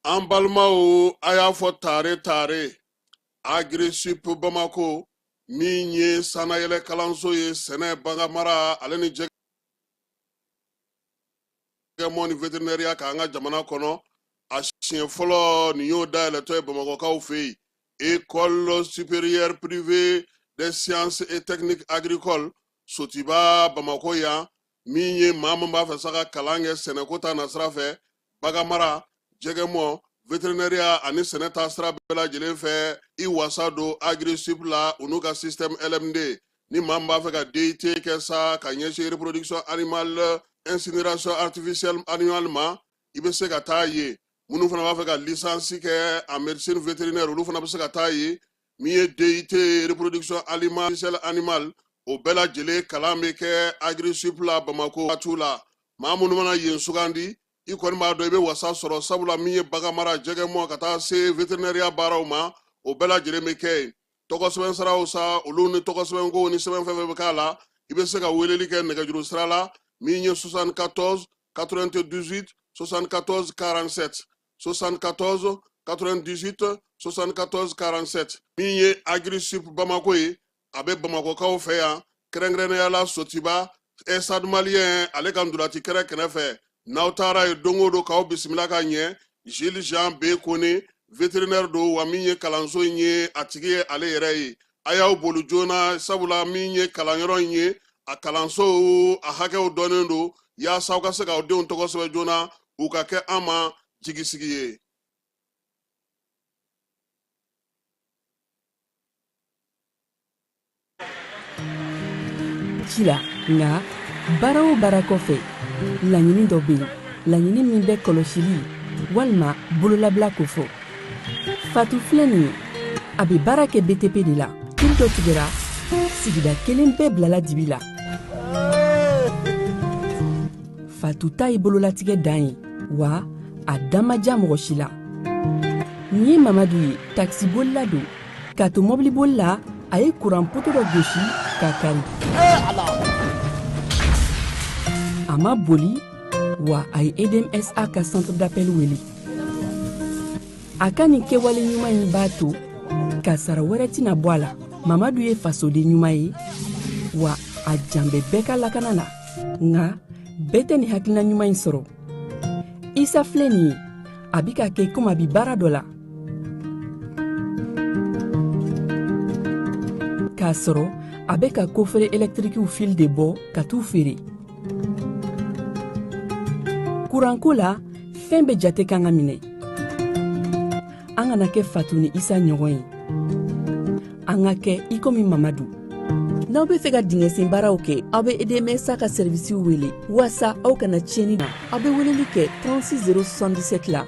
An balimaw, a y'a fɔ tare tare, Agrisip Bamako min ye sannayɛlɛ kalanso ye sɛnɛ, baganmara ale ni jɛgɛmɔ ni veterinɛriya kan an ka jamana kɔnɔ, a siɲɛ fɔlɔ nin y'o dayɛlɛtɔ ye Bamakɔkaw fɛ yen, École supérieure privée des sciences et techniques agricoles, Sotiba, Bamakɔ yan. Min ye maa min b'a fɛ sa ka kalan kɛ sɛnɛko ta nasira fɛ, baganmara, jɛgɛmɔ, veterinɛriya ani sɛnɛ ta sira bɛɛ lajɛlen fɛ, i wasa don Agrisip la, u n'u ka système LMD. Ni maa min b'a fɛ ka DUT kɛ sa ka ɲɛsin reproduction animale, incinération artificielle animale ma, i bɛ se ka taa yen. Minnu fana b'a fɛ ka licence kɛ en médecine vétérinaire, olu fana bɛ se ka taa yen. Min ye DUT reproduction animale animale, o bɛɛ lajɛlen kalan bɛ kɛ Agrisip la Bamakɔ waatiw la. Maa minnu mana yen sugandi, i kɔni b'a dɔn i bɛ wasa sɔrɔ, sabula min ye baganmara, jɛgɛmɔ ka taa se veterinɛriya baaraw ma, o bɛɛ lajɛlen bɛ kɛ yen. Tɔgɔ sɛbɛn siraw sa, olu ni tɔgɔ sɛbɛnkow ni sɛbɛn fɛn fɛn bɛ k'a la, i bɛ se ka weleli kɛ nɛgɛjuru sira la min ye 74 98 74 47, 74 98 74 47. Min ye Agrisip Bamako ye, a bɛ Bamakɔkaw fɛ yan, kɛrɛnkɛrɛnnenya la Sotiba, Stade Malien ale ka ntolaci kɛrɛ kɛrɛfɛ. N'aw taara yen don o don, k'aw bisimila ka ɲɛ. Gilles Jean B Kone, vétérinaire don, wa min ye kalanso in ye, a tigi ye ale yɛrɛ ye. A y'aw boli joona, sabula min ye kalanyɔrɔ in ye, a kalanso a hakɛw dɔnnen don, yaasa aw ka se k'aw denw tɔgɔ sɛbɛn joona, u ka kɛ an ma jigisigi ye. Ci la, nka baara o baara kɔfɛ, laɲini dɔ bɛ yen, laɲini min bɛ kɔlɔsili walima bololabila kofɔ. Fatu filɛ nin ye, a bɛ baara kɛ BTP de la. Kiri dɔ tigɛra, sigida kelen bɛɛ bilala dibi la. Fatu ta ye bololatigɛ dan ye, wa a da ma diya mɔgɔ si la. Nin ye Mamadu ye, takisibolila don. K'a to mɔbiliboli la, a ye kuran poto dɔ gosi k'a kari. A ma boli, wa a ye EDMSA ka centre d'appel wele. A ka nin kɛwale ɲuman in b'a to kasara wɛrɛ tɛna bɔ a la. Mamadu ye fasoden ɲuman ye, wa a jan bɛ bɛɛ ka lakana na. Nka bɛɛ tɛ nin hakilina ɲuman in sɔrɔ. Isa filɛ nin ye, a bi ka kɛ komi a bi baara dɔ la, k'a sɔrɔ a bɛ ka kofere ɛlɛtirikiw fil de bɔ ka t'u feere. Kuranko la, fɛn bɛɛ jate kan ka minɛ. An kana kɛ Fatu ni Isa ɲɔgɔn ye, an ka kɛ i komi Mamadu. N'aw bɛ fɛ ka dingɛsen baaraw kɛ, aw bɛ EDMSA ka sɛrivisiw wele waasa aw kana tiɲɛni na. Aw bɛ weleli kɛ 36 077 la.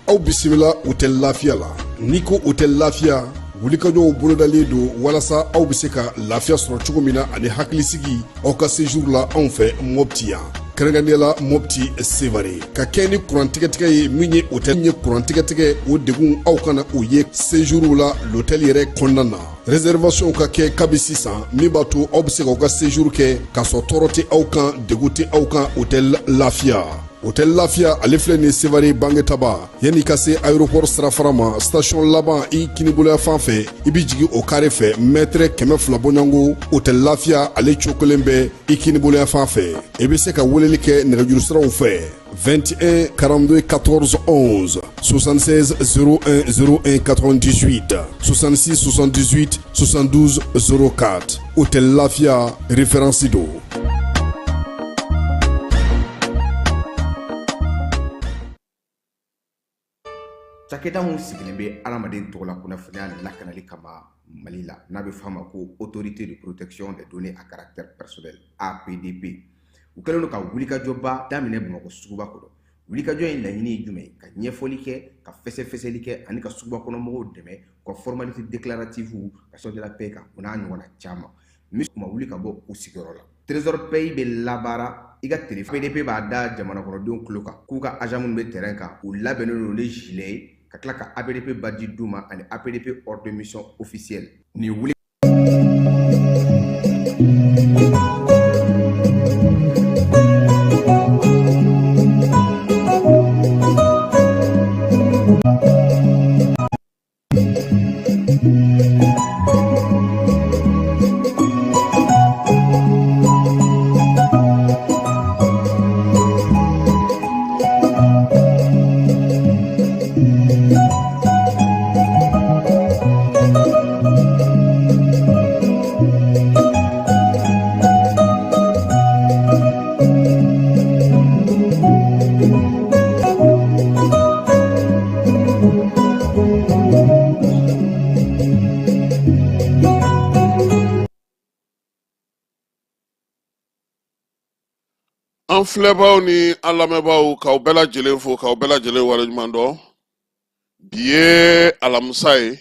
Aw bisimila Hôtel Lafiya la. N'i ko Hôtel Lafiya, wulikajɔw bolodalen don walasa aw bɛ se ka lafiya sɔrɔ cogo min na ani hakilisigi aw ka séjour la anw fɛ Mɔpti yan, kɛrɛnkɛrɛnnenya la Mɔpti Sevare, ka kɛ ni kuran tigɛtigɛ ye. Min ye hôtel ye, kuran tigɛtigɛ o degun, aw kana o ye séjour la l'hôtel yɛrɛ kɔnɔna na. Réservation ka kɛ kabi sisan, min b'a to aw bɛ se k'aw ka séjour kɛ k'a sɔrɔ tɔɔrɔ tɛ aw kan, degun tɛ aw kan. Hôtel Lafiya, Hôtel Lafiya, ale filɛ nin Sevare Bangetaba, yanni ka se aéroport sirafara ma, station laban i kiniboloya fan fɛ, i bɛ jigin o kare fɛ, mètre 200 bɔɲɔgɔnko, Hôtel Lafiya ale cokolen bɛ i kiniboloya fan fɛ. I bɛ se ka weleli kɛ nɛgɛjuru siraw fɛ: 21 42 14 11, 76 01 01 98, 66 78 72 04. Hôtel Lafia, référence don. Cakɛda min sigilen bɛ adamaden tɔgɔla kunnafoniya lakanali kama Mali la, n'a bɛ f'a ma ko Autorité de protection des données à caractère personnel, APDP, u kɛlen don ka wulikajɔba daminɛ Bamakɔ suguba kɔnɔ. Wulikajɔ in laɲini ye jumɛn ye? Ka ɲɛfɔli kɛ, ka fɛsɛfɛsɛli kɛ ani ka suguba kɔnɔ mɔgɔw dɛmɛ u ka formalité déclarative ka code de la paie kan, o n'a ɲɔgɔnna caman. Min ma wuli ka bɔ u sigiyɔrɔ la. Trésor Pay bɛ labaara i ka téléphone. APDP b'a da jamana kɔnɔdenw tulo kan k'u ka agent minnu bɛ terrain kan, u labɛnnen don ni gilet ye, ka tila ka APDP badge d'u ma ani APDP ordre de mission officiel. Nin wuli An filɛbaaw ni an lamɛnbaaw, k'aw bɛɛ lajɛlen fo, k'aw bɛɛ lajɛlen waleɲuman dɔn. Bi ye alamisa ye,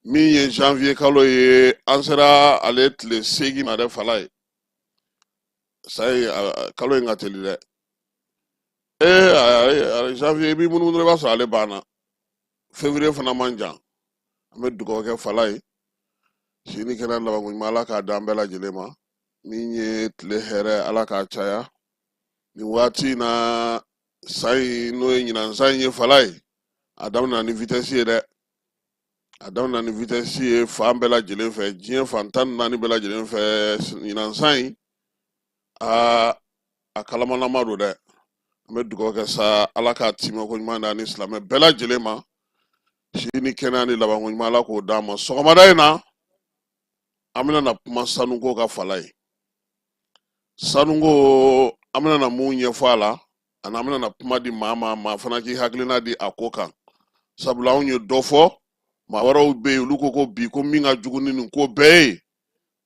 min ye janvier kalo ye. An sera ale tile 8 ma dɛ, fala ye sayi. Kalo in ka teli dɛ. Ee, janvier i b'i munumunu, i b'a sɔrɔ ale banna. Février fana man jan. An bɛ dugawu kɛ fala ye, si ni kɛnɛya, labanko ɲuman, Ala k'a d'an bɛɛ lajɛlen ma. Min ye tile hɛrɛ, Ala k'a caya nin waati in na. San in, n'o ye ɲinan san in ye, fala ye, a daminɛna ni vitesse ye dɛ. A daminɛna ni vitesse ye fan bɛɛ lajɛlen fɛ, diɲɛ fan 14 bɛɛ lajɛlen fɛ. Ɲinan san in, aa, a kalamanama don dɛ. An bɛ dugawu kɛ sa, Ala k'a timɛ ko ɲuman d'an ni silamɛ bɛɛ lajɛlen ma. Si ni kɛnɛya ni labanko ɲuman, Ala k'o d'an ma. Sɔgɔmada in na, an bɛna na kuma sanuko ka fala ye. Sanuko, an bɛna na mun ɲɛfɔ a la, ani an bɛna na kuma di maa ma, maa fana k'i hakilina di a ko kan. Sabula anw ye dɔ fɔ, maa wɛrɛw bɛ yen, olu ko ko bi ko min ka jugu ni nin ko bɛɛ ye,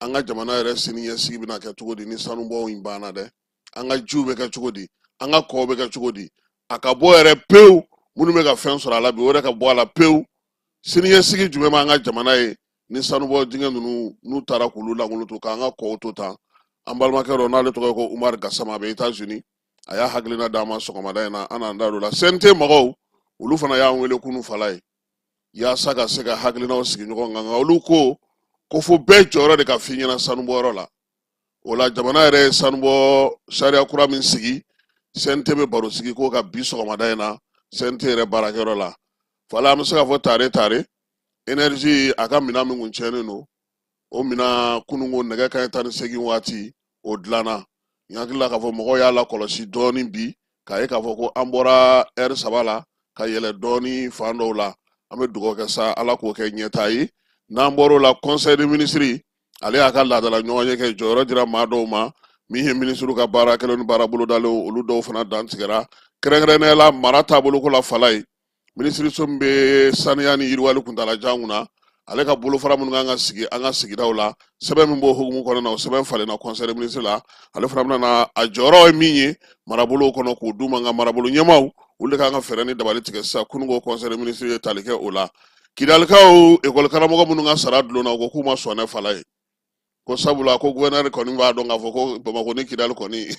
an ka jamana yɛrɛ siniɲɛsigi bɛna kɛ cogo di ni sanubɔw in banna dɛ? An ka jiw bɛ kɛ cogo di? An ka kɔw bɛ kɛ cogo di? A ka bɔ yɛrɛ pewu, minnu bɛ ka fɛn sɔrɔ a la bi, o yɛrɛ ka bɔ a la pewu. Siniɲɛsigi jumɛn b'an ka jamana ye ni sanubɔ dingɛ ninnu n'u taara k'olu lankolon to, k'an ka kɔw to tan? An balimakɛ dɔ, n'ale tɔgɔ ye ko Umar Gasama, a bɛ États-Unis, a y'a hakilina d'an ma sɔgɔmada in na, an n'an da don o la. CNT mɔgɔw, olu fana y'an wele kunu, fala ye, yaasa ka se ka hakilinaw sigi ɲɔgɔn kan. Nka olu ko ko fo bɛɛ jɔyɔrɔ de ka f'i ɲɛna sanubɔyɔrɔ la. O la, jamana yɛrɛ ye sanubɔ sariya kura min sigi, CNT bɛ baro sigi k'o kan bi sɔgɔmada in na CNT yɛrɛ baarakɛyɔrɔ la. Fala, an bɛ se k'a fɔ tare tare, énergie a ka minɛn min kun tiɲɛnen don, o minɛn kununko nɛgɛ kanɲɛ 18 waati o dilanna. N hakili la k'a fɔ mɔgɔw y'a lakɔlɔsi dɔɔni bi, k'a ye k'a fɔ ko an bɔra ɛri 3 la ka yɛlɛ dɔɔni fan dɔw la. An bɛ dugawu kɛ sa, Ala k'o kɛ ɲɛtaa ye. N'an bɔr'o la, conseil des ministres, ale y'a ka laadala ɲɔgɔnye kɛ. Jɔyɔrɔ dira maa dɔw ma, min ye minisiriw ka baara kɛlenw ni baara bolodalenw, olu dɔw fana dantigɛra, kɛrɛnkɛrɛnnenya la mara taaboloko la. Fala ye, minisiriso min bɛ saniya ni yiriwali kuntaalajan kunna, ale ka bolofara minnu kan ka sigi an ka sigidaw la, sɛbɛn min b'o hukumu kɔnɔna na, o sɛbɛn falenna conseil des ministres la. Ale fana bɛna na a jɔyɔrɔ ye min ye marabolow kɔnɔ k'o d'u ma. Nka marabolo ɲɛmaaw, olu de kan ka fɛɛrɛ ni dabali tigɛ sisan. Kununko conseil des ministres ye tali kɛ o la. Kidalikaw, ekɔli karamɔgɔ minnu ka sara dulonna, u ko k'u ma sɔn ne, fala ye, ko sabula ko gouverneur kɔni b'a dɔn k'a fɔ ko Bamakɔ ni Kidali kɔni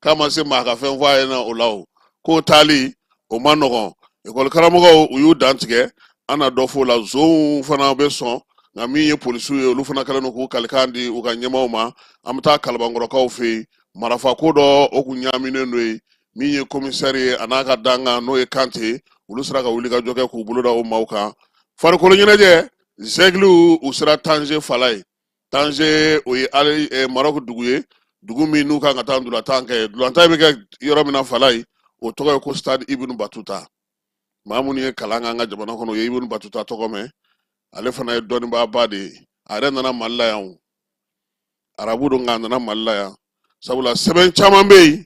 k'a ma se maa ka fɛn fɔ a ye na o la. O k'o taali o ma nɔgɔn. Ekɔli karamɔgɔw, u y'u dantigɛ, an na dɔ f'o la. Zonw fana bɛ sɔn, nka min ye polisiw ye, olu fana kɛlen don k'u kalikan di u ka ɲɛmaaw ma. An bɛ taa Kalabankɔrɔkaw fɛ yen, marafako dɔ o kun ɲaaminen don yen. Min ye komisɛri ye, a n'a ka dankan, n'o ye Kante, olu sera ka wulikajɔ kɛ k'u bolo da o maaw kan. Farikolo ɲɛnajɛ, Zɛgiliw, u sera Tanze, fala ye. Tanze, o ye ali Marɔku dugu ye, dugu min n'u kan ka taa ntolantan kɛ. Ntolantan bɛ kɛ yɔrɔ min na, fala ye, o tɔgɔ ye ko stade Ibn Batuta. Maa minnu ye kalan kɛ an ka jamana kɔnɔ, o ye Ibn Batuta tɔgɔ mɛn. Ale fana ye dɔnnibaaba de ye. A yɛrɛ nana Mali la yan o, arabu don, nka a nana Mali la yan sabula sɛbɛn caman bɛ yen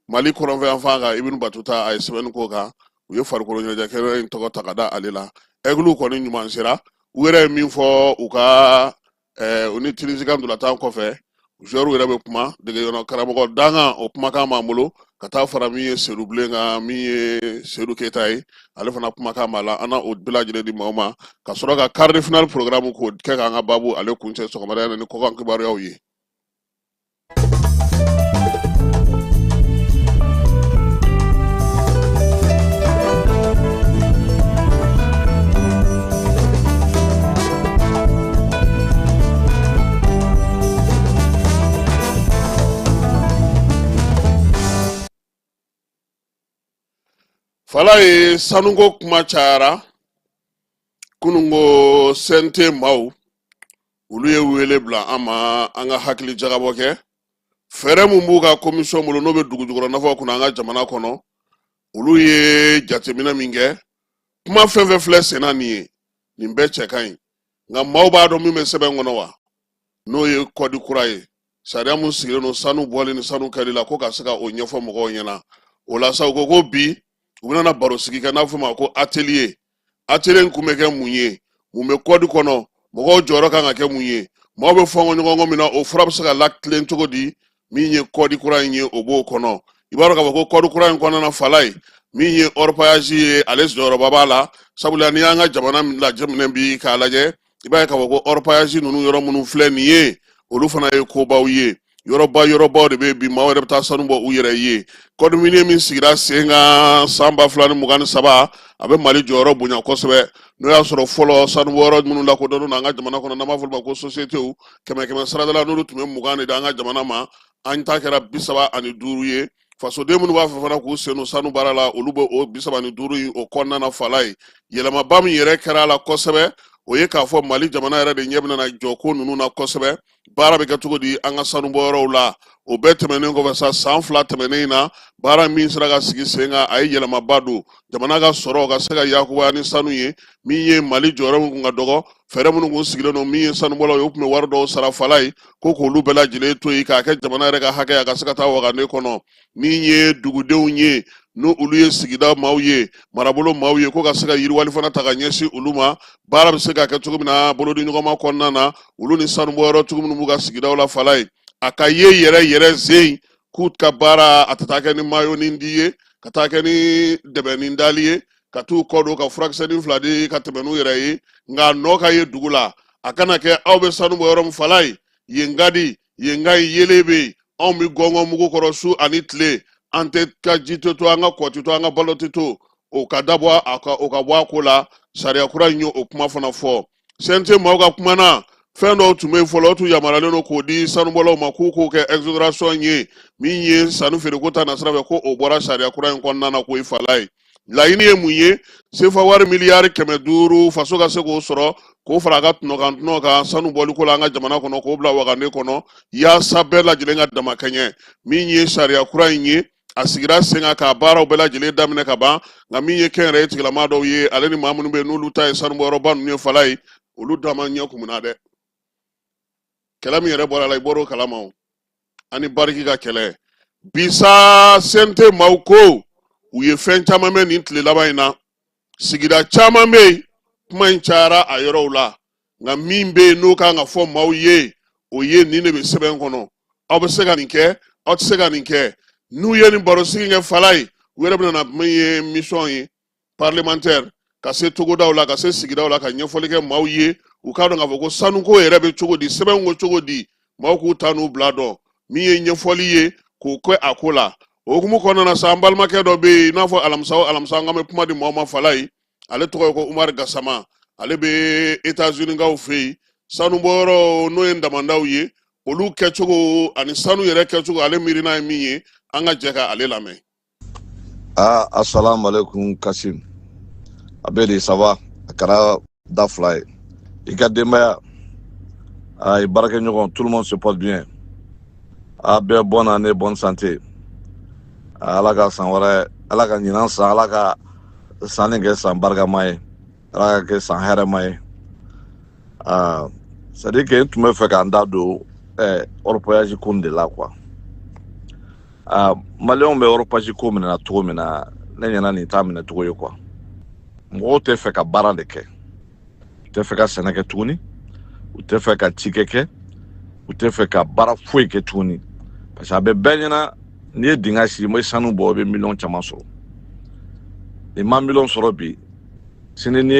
Mali kɔrɔnfɛ yanfan kan. Ibn Batuta, a ye sɛbɛnni k'o kan. U ye farikolo ɲɛnajɛkɛyɔrɔ in tɔgɔ ta ka da ale la. Aigles kɔni ɲuman sera. U yɛrɛ ye min fɔ u ka u ni Tunisie ka ntolatan kɔfɛ, joueurs yɛrɛ bɛ kuma degeyɔrɔ karamɔgɔ dankan, o kumakan b'an bolo ka taa fara min ye Seydou Bilen kan, min ye Seydou Keyita ye, ale fana kumakan b'a la. An na o bɛɛ lajɛlen di maaw ma ka sɔrɔ ka quart de finale programme k'o kɛ k'an ka baabu ale kuncɛ sɔgɔmada in na ni kɔkan kibaruyaw ye. Fala ye sanuko kuma cayara kununko. CNT maaw, olu ye wele bila an ma an ka hakili jagabɔ kɛ fɛɛrɛ mun b'u ka komisɔn bolo, n'o bɛ dugu jukɔrɔ nafaw kunna an ka jamana kɔnɔ. Olu ye jateminɛ min kɛ, kuma fɛn fɛn filɛ senna nin ye, nin bɛɛ cɛ ka ɲi, nka maaw b'a dɔn min bɛ sɛbɛn kɔnɔ wa, n'o ye kɔdi kura ye, sariya mun sigilen don sanu bɔli ni sanu kɛli la, ko ka se ka o ɲɛfɔ mɔgɔw ɲɛna. O la sa, u ko ko bi u bɛna baro sigi kɛ, n'a fɔ ma ko atelier. Atelier in kun bɛ kɛ mun ye? Mun bɛ kɔdi kɔnɔ? Mɔgɔw jɔyɔrɔ kan ka kɛ mun ye? Maaw bɛ fɔnkɔ ɲɔgɔn kɔ min na, o fura bɛ se ka latilen cogo di? Min ye kɔdi kura in ye, o b'o kɔnɔ. I b'a dɔn k'a fɔ ko kɔdi kura in kɔnɔna na, fala ye min ye orpaillage ye, ale jɔyɔrɔba b'a la, sabula n'i y'an ka jamana lajɛminɛ bi k'a lajɛ, i b'a ye k'a fɔ ko orpaillage ninnu, yɔrɔ minnu filɛ nin ye, olu fana ye kobaw ye. Yɔrɔba yɔrɔbaw de bɛ bi, maaw yɛrɛ bɛ taa sanu bɔ u yɛrɛ ye. Code minier min sigira sen kan san 2023, a bɛ Mali jɔyɔrɔ bonya kosɛbɛ. N'o y'a sɔrɔ fɔlɔ sanubɔyɔrɔ minnu lakodɔnnen don an ka jamana kɔnɔ, n'an b'a fɔ olu ma ko sosiyete, kɛmɛ kɛmɛ sarada la, n'olu tun bɛ 20 de di an ka jamana ma, an ta kɛra 35 ye. Fasoden minnu b'a fɛ fana k'u sen don sanu baara la, olu bɛ o 35 in o kɔnɔna na. Fala ye yɛlɛmaba min yɛrɛ kɛra a la kosɛbɛ, o ye k'a fɔ Mali jamana yɛrɛ de ɲɛ bɛna jɔ ko ninnu na kosɛbɛ. Baara bɛ kɛ cogo di an ka sanubɔyɔrɔw la? O bɛɛ tɛmɛnen kɔfɛ sa, san 2 tɛmɛnen in na, baara min sera ka sigi sen kan, a ye yɛlɛmaba don jamana ka sɔrɔ ka se ka yakubaya ni sanu ye. Min ye Mali jɔyɔrɔ min kun ka dɔgɔ, fɛɛrɛ minnu kun sigilen don, min ye sanubɔlaw ye, u tun bɛ wari dɔw sara fala ye, ko k'olu bɛɛ lajɛlen to yen k'a kɛ jamana yɛrɛ ka hakɛ, a ka se ka taa wagande kɔnɔ. Min ye dugudenw ye, n'o olu ye sigida maaw ye, marabolo maaw ye, ko ka se ka yiriwali fana ta ka ɲɛsin olu ma, baara bɛ se ka kɛ cogo min na bolodi ɲɔgɔnma kɔnɔna na, olu ni sanubɔyɔrɔ cogo minnu b'u ka sigidaw la. Fala ye a ka ye yɛrɛ yɛrɛ zen k'u ka baara a tɛ taa kɛ ni mayonin di ye, ka taa kɛ ni dɛbɛnin dali ye, ka t'u kɔ don ka furakisɛnin 2 di ka tɛmɛ n'u yɛrɛ ye, nka nɔ ka ye dugu la. A kana kɛ aw bɛ sanu bɔ yɔrɔ min, fala ye yen ka di, yen ka ɲi, yeelen bɛ yen, anw bɛ gɔngɔn mugu kɔrɔ su ani tile, an tɛ ka ji tɛ to, an ka kɔ tɛ to, an ka balo tɛ to. O ka dabɔ a ka o ka bɔ a ko la. Sariya kura in ye o kuma fana fɔ. CNT maaw ka kuma na, fɛn dɔw tun bɛ yen fɔlɔ, o tun yamaruyalen don k'o di sanubɔlaw ma k'u k'o kɛ exonération ye, min ye sanu feereko ta nasira fɛ, ko o bɔra sariya kura in kɔnɔna na. K'o ye fala ye laɲini ye mun ye? Sefa wari miliyari 500, faso ka se k'o sɔrɔ k'o fara a ka tɔnɔkan tɔnɔ kan sanu bɔliko la an ka jamana kɔnɔ, k'o bila wagande kɔnɔ, yaasa bɛɛ lajɛlen ka damakɛɲɛ. Min ye sariya kura in ye, a sigira sen kan k'a baaraw bɛɛ lajɛlen daminɛ ka ban, nka min ye kɛnyɛrɛye tigilama dɔw ye, ale ni maa minnu bɛ yen n'olu ta ye sanubɔyɔrɔba ninnu ye, fala ye olu dama ɲɛ kumuna dɛ. Kɛlɛ min yɛrɛ bɔra la, i bɔr'o kalama o, ani Barrick ka kɛlɛ bi sa. CNT maaw ko u ye fɛn caman mɛn nin tile laban in na, sigida caman bɛ yen, kuma in cayara a yɔrɔw la, nka min bɛ yen n'o kan ka fɔ maaw ye, o ye nin de bɛ sɛbɛn kɔnɔ: aw bɛ se ka nin kɛ, aw tɛ se ka nin kɛ. N'u ye nin barosigi kɛ, fala ye u yɛrɛ bɛna na min ye mission ye parlementaire, ka se togodaw la, ka se sigidaw la, ka ɲɛfɔli kɛ maaw ye, u k'a dɔn k'a fɔ ko sanuko yɛrɛ bɛ cogo di, sɛbɛnw ko cogo di, maaw k'u ta n'u bila dɔn. Min ye ɲɛfɔli ye k'o kɛ a ko la, o hukumu kɔnɔna na sa, an balimakɛ dɔ bɛ yen, i n'a fɔ alamisa o alamisa an bɛ kuma di maaw ma, fala ye, ale tɔgɔ ye ko Umaru Gasama, ale bɛ États-Unis kaw fɛ yen. Sanubɔyɔrɔ, n'o ye damandaw ye, olu kɛcogo ani sanu yɛrɛ kɛcogo, ale miirina ye min ye, an ka jɛ ka ale lamɛn. Ah, assalamu alaikum Kasim. A bɛ di, ça va? A kɛra da fila ye. I ka denbaya, ah, i baarakɛɲɔgɔn, tout le monde se porte bien. A bɛɛ bonne année, bonne santé. Ah, Ala ka san wɛrɛ, Ala ka ɲinan san, Ala ka san nin kɛ san barikama ye. Ala ka kɛ san hɛrɛma ye. Ah, c'est à dire que n tun bɛ fɛ k'an da don orpaillage ko de la quoi. Ah, maliyɛnw bɛ orpaillage ko minɛ na cogo min na, Ne ɲɛna nin t'a minɛ cogo ye quoi. Mɔgɔw tɛ fɛ ka baara de kɛ, u tɛ fɛ ka sɛnɛ kɛ tuguni, u tɛ fɛ ka cikɛ kɛ, u tɛ fɛ ka baara foyi kɛ tuguni, parce que a bɛ bɛɛ ɲɛna n'i ye dingɛ sen i bɛ sanu bɔ, i bɛ miliyɔn caman sɔrɔ. I ma miliyɔn sɔrɔ bi, sini n'i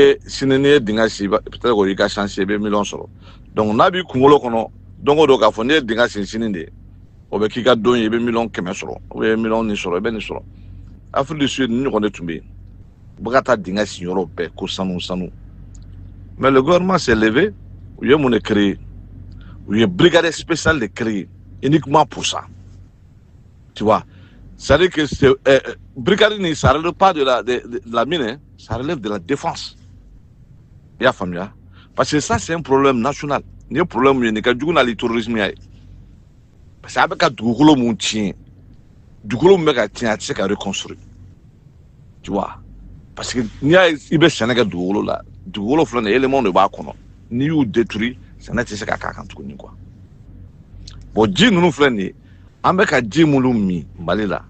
ye dingɛ sen, peut-être o y'i ka chance ye, i bɛ miliyɔn sɔrɔ. Donc n'a b'i kunkolo kɔnɔ don o don k'a fɔ n'i ye dingɛ sen sini de, o bɛ k'i ka don ye, i bɛ miliyɔn 100 sɔrɔ ou bien miliyɔn nin sɔrɔ, i bɛ nin sɔrɔ. Afrique du Sud, nin ɲɔgɔn de tun bɛ yen, u bɛ ka taa dingɛ sen yɔrɔ bɛɛ ko sanu sanu. Mais le gouvernement s'est levé. U ye mun de créer? U ye brigade spéciale de créer uniquement pour ça, tu vois. C'est-à-dire que c'est brigade ni, ça relève pas de la mine, hein, ça relève de la défense. I y'a faamuya? Parce que ça, c'est un problème national. Nin ye problème ye, nin ka jugu n'ale terrorisme ye, parce que a bɛ ka dugukolo mun tiɲɛ, dugukolo min bɛ ka tiɲɛ, a tɛ se ka reconstruire, tu vois. Parce que n'i y'a ye i bɛ sɛnɛ kɛ dugukolo la, dugukolo filɛ nin ye, élément de b'a kɔnɔ, n'i y'u détruire, sɛnɛ tɛ se ka k'a kan tuguni quoi. Bon, ji ninnu filɛ nin ye, an bɛ ka ji minnu min Mali la,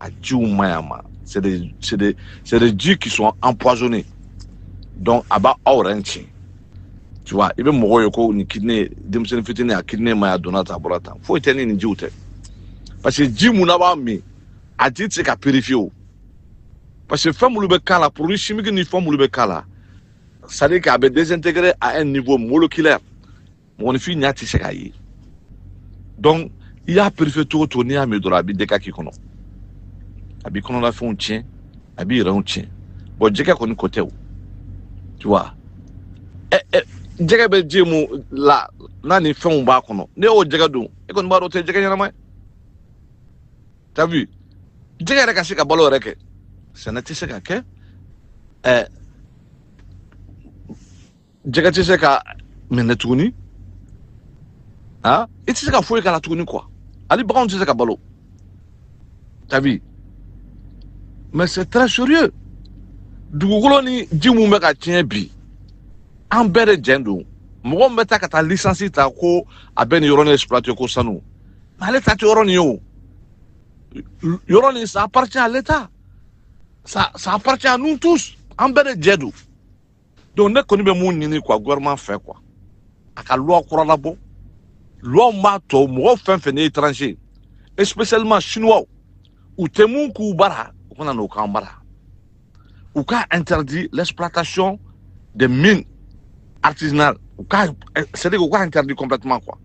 a jiw man ɲi a ma. C'est des ji qui sont empoisonnés. Donc a b'a aw yɛrɛ tiɲɛ, tu vois. I bɛ mɔgɔw ye ko nin kidney, denmisɛnnin fitinin, a kidney ma ɲi, a donna tan, a bɔra tan. Foyi tɛ ni nin jiw tɛ, parce que ji mun n'a b'a min, a ji tɛ se ka purifier o, parce que fɛn minnu bɛ k'a la, produit chimique ni fɛn minnu bɛ k'a la, c'est à dire k'a bɛ désintégrer à un niveau moléculaire, mɔgɔninfin ɲɛ tɛ se k'a ye. Donc i y'a purifier cogo o cogo, n'i y'a min dɔrɔn, a bɛ dégâts k'i kɔnɔ, a b'i kɔnɔlafɛnw tiɲɛ, a b'i yɛrɛw tiɲɛ. Bon, jɛgɛ kɔni ko tɛ o, tu vois. Ɛ ɛ jɛgɛ bɛ ji mun la, n'a ni fɛnw b'a kɔnɔ, ne y'o jɛgɛ dun, e kɔni b'a dɔn o tɛ jɛgɛ ɲɛnama ye. T'as vu? Jɛgɛ yɛrɛ ka se ka balo yɛrɛ kɛ, sɛnɛ tɛ se ka kɛ, jɛgɛ tɛ se ka minɛ tuguni, ah, i tɛ se ka foyi k'a la tuguni quoi. Hali baganw tɛ se ka balo, t'as vu? Mais c'est très sérieux. Dugukolo ni ji mun bɛ ka tiɲɛ bi, an bɛɛ de jɛn don. Mɔgɔ min bɛ taa ka taa licence ta ko a bɛ nin yɔrɔ nin exploiter ko sanu, mais ale ta tɛ yɔrɔ nin ye o. Yɔrɔ nin, ça appartient à l'État, ça appartient à nous tous. An bɛɛ de jɛ don. Donc ne kɔni bɛ mun ɲini quoi, gouvernement fɛ quoi, a ka loi kura labɔ, loi min b'a to mɔgɔ fɛn fɛn ni étranger, et spécialement chinois, u tɛ mun k'u bara, u kana n'o k'an bara. U ka interdit l'exploitation des mines artisanales, u ka, c'est à dire u ka interdit complètement quoi.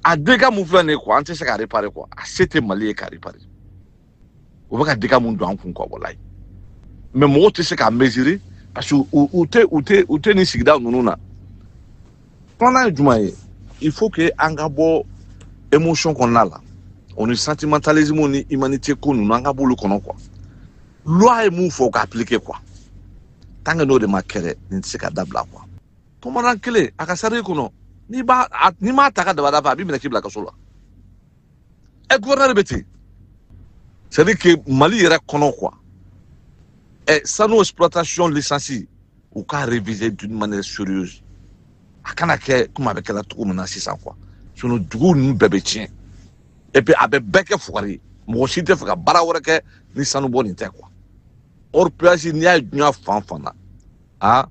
A dégâts mun filɛ nin ye quoi, an tɛ se ka réparer quoi. A se tɛ Mali ye ka réparer. U bɛ ka dégâts mun don an kun quoi, walayi. Mais mɔgɔw tɛ se k'a mesurer, parce que u tɛ nin sigida ninnu na. Filanan ye jumɛn ye? Il faut que an ka bɔ émotion kɔnɔna la, o ni sentimentalisme ni humanité ko ninnu, an ka b'olu kɔnɔ quoi. Loi ye mun fɔ, o ka appliquer quoi. Tant que n'o de ma kɛ dɛ, nin tɛ se ka dabila quoi. Commandant kelen a ka sari kɔnɔ, n'i b'a n'i m'a ta ka dabada fɛ, a b'i minɛ k'i bila kaso la. Ɛ, gouverneur bɛ ten. C'est à dire que Mali yɛrɛ kɔnɔ quoi, ɛ, sanu exploitation licence, u k'a réviser d'une manière sérieuse. A kana kɛ komi a bɛ kɛla cogo min na sisan quoi. Sinon dugu ninnu bɛɛ bɛ tiɲɛ, et puis a bɛ bɛɛ kɛ fugari ye. Mɔgɔ si tɛ fɛ ka baara wɛrɛ kɛ ni sanu bɔ nin tɛ quoi. Orpaillage, n'i y'a ye diɲɛ fan fan na, ah,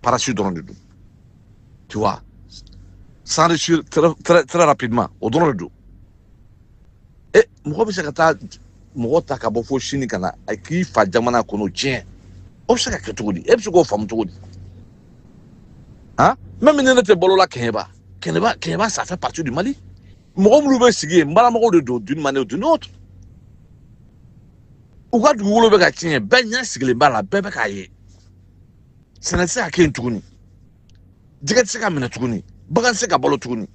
parasi dɔrɔn de don, tu vois. S'enrichir très très très rapidement, o dɔrɔn de don. E, mɔgɔ bɛ se ka taa mɔgɔ ta ka bɔ fo sini ka na a k'i fa jamana kɔnɔ tiɲɛ, o bɛ se ka kɛ cogo di? E bɛ se k'o faamu cogo di? Ah, même ni ne tɛ balo la Kɛɲɛba, Kɛɲɛba, Kɛɲɛba, ça fait partie du Mali. Mɔgɔ minnu bɛ sigi yen, baramɔgɔw de don d'une manière ou d'une autre. U ka dugukolo bɛ ka tiɲɛ, bɛɛ ɲɛ sigilen b'a la, bɛɛ bɛ k'a ye. Sɛnɛ tɛ se ka kɛ yen tuguni, jɛgɛ tɛ se ka minɛ tuguni, bagan tɛ se ka balo tuguni.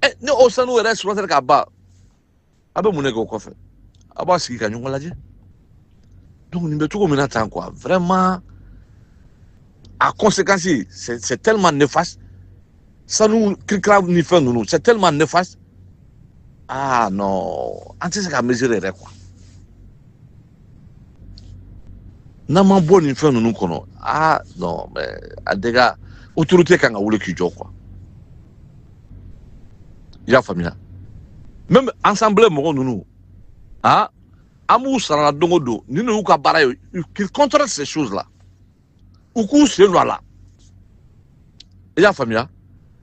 Ɛ, ni o sanu yɛrɛ exploiter ka ban, a bɛ mun de kɛ o kɔfɛ? A b'a sigi ka ɲɔgɔn lajɛ. Donc nin bɛ cogo min na tan quoi, vraiment, a conséquence, c'est tellement néfaste. Sanu kirikira ni fɛn ninnu, c'est tellement néfaste. Ah non, an tɛ se ka mesurer yɛrɛ quoi. N'an ma bɔ nin fɛn ninnu kɔnɔ, ah non, mais a dégâts, autorité kan ka wuli k'i jɔ quoi. I y'a faamuya? Même assemblée mɔgɔ ninnu, ah. An b'u sara la don o don, ni y'u ka baara ye, qu'ils contrôlent ces choses là. U k'u sen don a la, i y'a faamuya?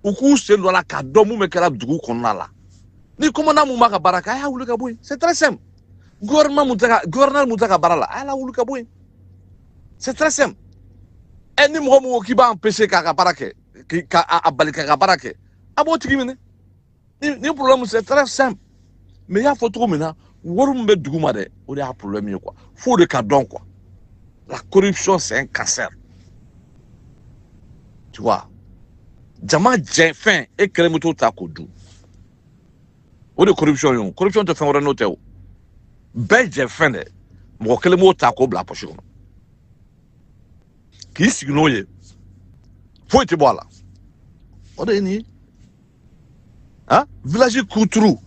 U k'u sen don a la k'a dɔn mun bɛ kɛra dugu kɔnɔna la. Ni commandant mun b'a ka baara kɛ, a y'a wuli ka bɔ yen, c'est très simple. Gouvernement mun tɛ ka, gouverneur mun tɛ ka baara la, a y'a lawuli ka bɔ yen, c'est très simple. Ɛ, ni mɔgɔ mun ko k'i b'a empêcher k'a ka baara kɛ, ka a bali k'a ka baara kɛ, a b'o tigi minɛ. Ni problème, c'est très simple. Mais i y'a fɔ cogo min na, wari min bɛ dugu ma dɛ, o de y'a problème ye quoi. F'o de ka dɔn quoi. La corruption, c'est un cancer, tu vois. Jama jɛ fɛn, e kelen bɛ t'o ta k'o dun, o de corruption ye. O corruption tɛ fɛn wɛrɛ n'o tɛ. O bɛɛ jɛ fɛn dɛ, mɔgɔ kelen b'o ta k'o bila poche kɔnɔ k'i sigi n'o ye, foyi tɛ bɔ a la. O de ye nin ye. Han, village kuturu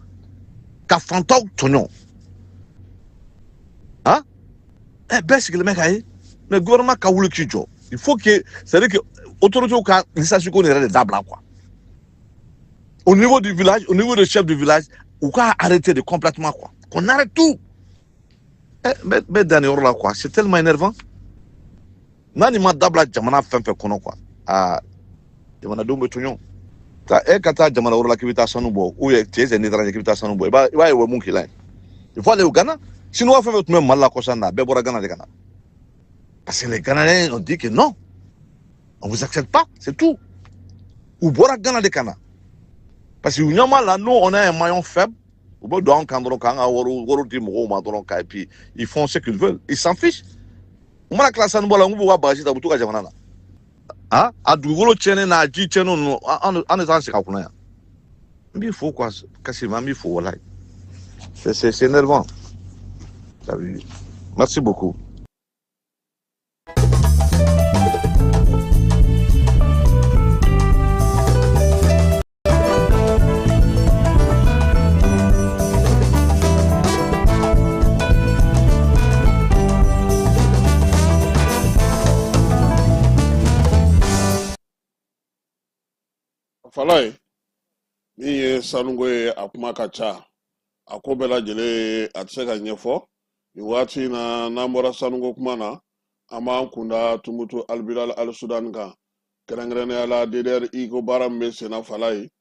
ka fantaw tɔɲɔ. Han, ɛ, bɛɛ sigilen bɛ k'a ye. Mais gouvernement ka wuli k'i jɔ. Il faut que, c'est à dire que autorités ka licence ko nin yɛrɛ de dabila quoi. Au niveau du village, au niveau du chef du village, u k'a arrêter de complètement quoi, qu'on arrête tout. Ɛ, n bɛ dan nin yɔrɔ la quoi. C'est tellement énervant. N'a nin ma dabila jamana fɛn fɛn kɔnɔ quoi, aa, jamanadenw bɛ tɔɲɔ. Ta e ka taa jamana wɛrɛ la k'i bɛ taa sanu bɔ, ou bien cɛ c'est étranger k'i bɛ taa sanu bɔ, i b'a ye o bɛ mun k'i la yen. Il faut aller au Ghana. Chinois fɛn fɛn tun bɛ Mali la kɔsa in na, a bɛɛ bɔra Ghana de ka na, parce que les Ghanéens ont dit que non, on vous accepte pas, c'est tout. U bɔra Ghana de ka na parce que u ɲɛ b'a la, nous, on a un maillon faible. U bɛ don an kan dɔrɔn k'an ka wariw di mɔgɔw ma dɔrɔn ka, et puis ils font ce qu'ils veulent, ils s'en fichent. U mana tila sanu bɔ la, n b'u ka bagaji ta, u bɛ t'u ka jamana na. Ah, a dugukolo tiɲɛnen n'a ji tiɲɛnen ninnu, an de t'an sigi a kunna yan. N b'i fo quoi, Kassim, an b'i fo walayi. C'est énervant. T'as vu? Merci beaucoup. Falaye, min ye sanuko ye, a kuma ka ca, a ko bɛɛ lajɛlen a tɛ se ka ɲɛfɔ nin waati in na. N'an bɔra sanuko kuma na, an b'an kunda Tumutu Albilal Al Sudan kan, kɛrɛnkɛrɛnnenya la DDR ko baara min bɛ senna. Falaye,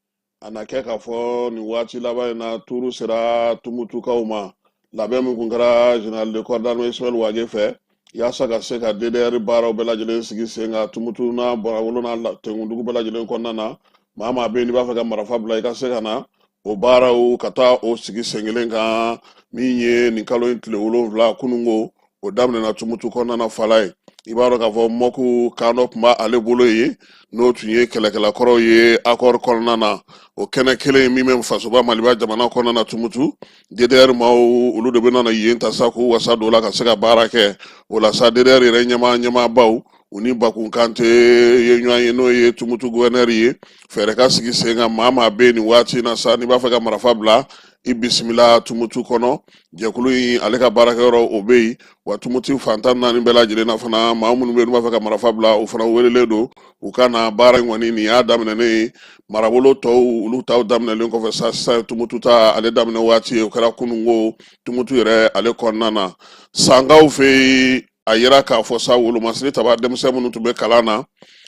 a na kɛ k'a fɔ nin waati laban in na, turu sera Tumutukaw ma. Labɛn min kun kɛra général de corps d'armée Ismaël Wage fɛ yaasa ka se ka DDR baaraw bɛɛ lajɛlen sigi sen kan Tumutu n'a barawolo n'a Tenkundugu bɛɛ lajɛlen kɔnɔna na, maa maa bɛ yen n'i b'a fɛ ka marifa bila, i ka se ka na o baaraw ka taa o sigi sen kelen kan. Min ye nin kalo in tile 7 kununko, o daminɛna Tumutu kɔnɔna na. Falaye, i b'a dɔn k'a fɔ mɔku kan dɔ tun b'ale bolo yen, n'o tun ye kɛlɛkɛlakɔrɔw ye accord kɔnɔna na. O kɛnɛ kelen min bɛ fasoba Maliba jamana kɔnɔna na Tumutu, DDR maaw olu de bɛ na yen ta sa k'u wasa don o la ka se ka baara kɛ o la sa. DDR yɛrɛ ɲɛmaabaw, u ni Bakun Kante ye ɲɔgɔn ye, n'o ye Tumutu gouverneur ye. Fɛɛrɛ ka sigi sen kan, maa maa bɛ yen nin waati in na sa, n'i b'a fɛ ka marifa bila, i bisimila Tumutu kɔnɔ. Jɛkulu in ale ka baarakɛyɔrɔ o bɛ yen wa. Tumutu fan 14 bɛɛ lajɛlen na fana, maa minnu bɛ yen n'u b'a fɛ ka marifa bila, o fana welelen don u ka na. Baara in kɔni, nin y'a daminɛnen ye. Marabolo tɔw, olu taw daminɛlen kɔfɛ sa, sisan Tumutu ta ale daminɛ waati ye, o kɛra kununko Tumutu yɛrɛ ale kɔnɔna na. Sankaw fɛ yen, a yira k'a fɔ sa, wolomasiri taba denmisɛn minnu tun bɛ kalan na,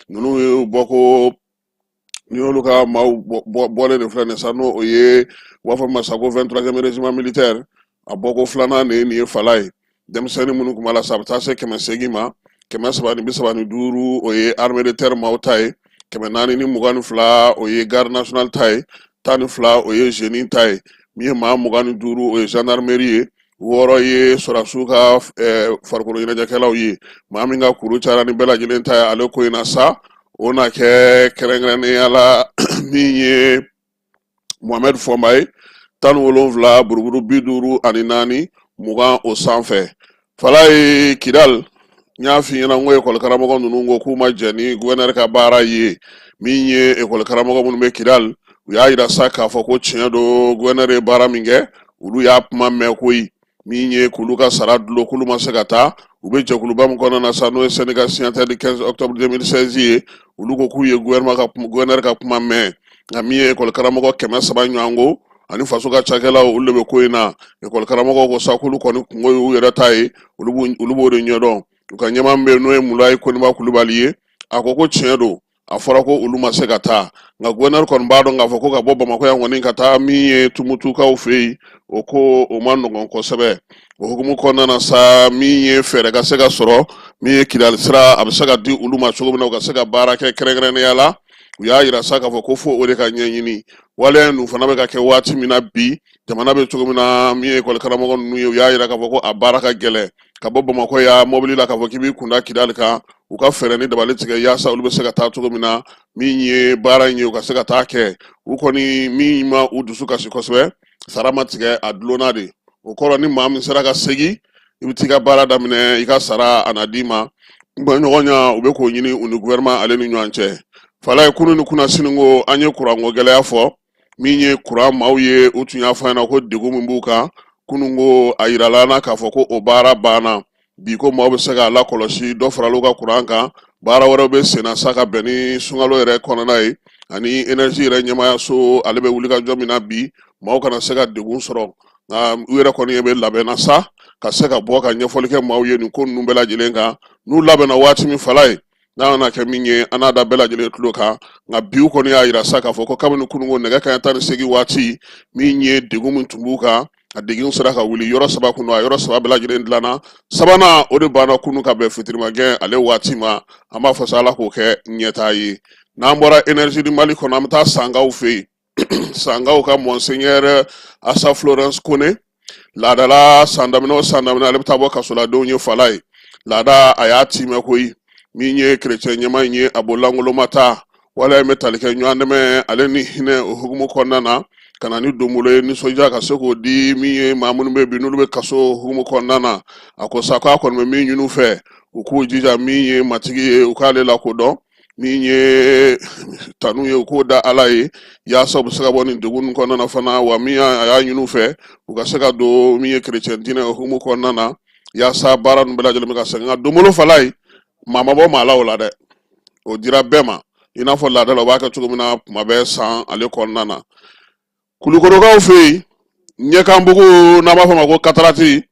ninnu ye bɔ ko ni y'olu ka maaw bɔlen de filɛ nin sa, n'o ye u b'a fɔ min ma sa ko 23e régiment militaire. A bɔko filanan de ye nin ye. Falaye, denmisɛnnin minnu tun b'a la sa, a bɛ taa se 800 ma. 335, o ye armée de terre maaw ta ye. 422, o ye garde nationale ta ye. 12, o ye génie ta ye. Min ye maa 25, o ye gendarmerie ye. 6 ye sɔrɔdasiw ka farikolo ɲɛnajɛkɛlaw ye. Maa min ka kuru cayara ni bɛɛ lajɛlen ta ye ale ko in na sa, o na kɛ kɛrɛnkɛrɛnnenya la min ye Mohamed Fɔnba ye, 17 buruburu 54 20 o sanfɛ. Falaye, Kidal, n y'a f'i ɲɛna n ko ekɔli karamɔgɔ ninnu ko k'u ma jɛn ni gouverneur ka baara ye. Min ye ekɔli karamɔgɔ minnu bɛ Kidal, u y'a yira sa k'a fɔ ko tiɲɛ don, gouverneur ye baara min kɛ, olu y'a kuma mɛn koyi. Min ye k'olu ka sara dulon, k'olu ma se ka taa. U bɛ jɛkuluba min kɔnɔna na sa, n'o ye syndicat signataire du 15 octobre 2016 ye, olu ko k'u ye gouverneur ka kuma mɛn. Nka min ye ekɔli karamɔgɔ 300 ɲɔgɔn ko ani faso ka cakɛlaw, olu de bɛ ko in na. Ekɔli karamɔgɔw ko sa k'olu kɔni kunko y'u yɛrɛ ta ye, olu b'o de ɲɛdɔn. U ka ɲɛmaa min bɛ yen, n'o ye Mulayi Koniba Kulubali ye, a ko ko tiɲɛ don, a fɔra ko olu ma se ka taa, nka guvɛnɛri kɔni b'a dɔn k'a fɔ ko ka bɔ Bamakɔ yan kɔni ka taa min ye Tumutukaw fɛ yen, o ko o ma nɔgɔn kosɛbɛ. O hukumu kɔnɔna na sa, min ye fɛɛrɛ ka se ka sɔrɔ min ye Kidali sira, a bɛ se ka di olu ma cogo min na u ka se ka baara kɛ kɛrɛnkɛrɛnnenya la. U y'a yira sa k'a fɔ ko fo o de ka ɲɛɲini. Waleya ninnu fana bɛ ka kɛ waati min na bi, jamana bɛ cogo min na, min ye ekɔli karamɔgɔ ninnu ye, u y'a yira k'a fɔ ko a baara ka gɛlɛn ka bɔ Bamakɔ yan mɔbili la k'a fɔ k'i b'i kunda Kidali kan. U ka fɛɛrɛ ni dabali tigɛ yaasa olu bɛ se ka taa cogo min na, min ye baara in ye, u ka se ka taa kɛ. U kɔni min ma u dusu kasi kosɛbɛ, sara ma tigɛ, a dulonna de. O kɔrɔ, ni maa min sera ka segin, i bɛ t'i ka baara daminɛ, i ka sara a na d'i ma. Ɲɔgɔnya u bɛ k'o ɲini u ni gouvernement ale ni ɲɔgɔn cɛ. Falaye, kunun ni kunasini ko an ye kuranko gɛlɛya fɔ, min ye kuran maaw ye, u tun y'a fɔ an ɲɛna ko degun min b'u kan kunun ko, a yirala an na k'a fɔ ko o baara banna bi, ko maaw bɛ se k'a lakɔlɔsi, dɔ farala u ka kuran kan. Baara wɛrɛw bɛ senna sa ka bɛn ni sunkalo yɛrɛ kɔnɔna ye, ani énergie yɛrɛ ɲɛmaayaso ale bɛ wulikajɔ min na bi, maaw kana se ka degun sɔrɔ. Nka u yɛrɛ kɔni bɛ labɛnna sa ka se ka bɔ ka ɲɛfɔli kɛ maaw ye nin ko ninnu bɛɛ lajɛlen kan. N'u labɛnna waati min, Falaye, n'a nana kɛ min ye, an n'a da bɛɛ lajɛlen tulo kan. Nka bi, u kɔni y'a yira sa k'a fɔ ko kabini kununko nɛgɛ kanɲɛ 18 waati, min ye degun min tun b'u kan, a degun sera ka wuli. Yɔrɔ saba kun don, a yɔrɔ saba bɛɛ lajɛlen dilanna. Sabanan o de banna kunu ka bɛn fitirimagɛn ale waati ma. An b'a fɔ sa, Ala k'o kɛ ɲɛtaa ye. N'an bɔra Énergie du Mali kɔnɔ, an bɛ taa Sankaw fɛ yen. Sankaw ka Monseigneur Asa Florence Kone, laadala san daminɛ o san daminɛ, ale bɛ taa bɔ kasoladenw ye. Falaye, laada a y'a timɛ koyi. Min ye kerecɛn ɲɛmaa in ye, a bololankolon ma taa. Waleya in bɛ tali kɛ ɲɔgɔn dɛmɛ ale ni hinɛ o hukumu kɔnɔna na, ka na ni donbolo ye, nisɔndiya ka se k'o di min ye maa minnu bɛ bi n'olu bɛ kaso hukumu kɔnɔna na. A ko sa k'a kɔni bɛ min ɲini u fɛ, u k'u jija min ye matigi ye, u k'ale lakodɔn, min ye tanu ye, u k'o da Ala ye, yaasa u bɛ se ka bɔ nin degun ninnu kɔnɔna na fana. Wa min a y'a ɲini u fɛ, u ka se ka don min ye kerecɛn diinɛ hukumu kɔnɔna na, yaasa baara ninnu bɛɛ lajɛlen bɛ ka segin. Nka donbolo, Falaye, maa ma bɔ maa la o la dɛ, o dira bɛɛ ma, i n'a fɔ laada la u b'a kɛ cogo min na kuma bɛɛ san ale kɔnɔna na. Kulukorokaw fɛ yen, ɲɛkanbugu n'an b'a fɔ ma ko cataracte,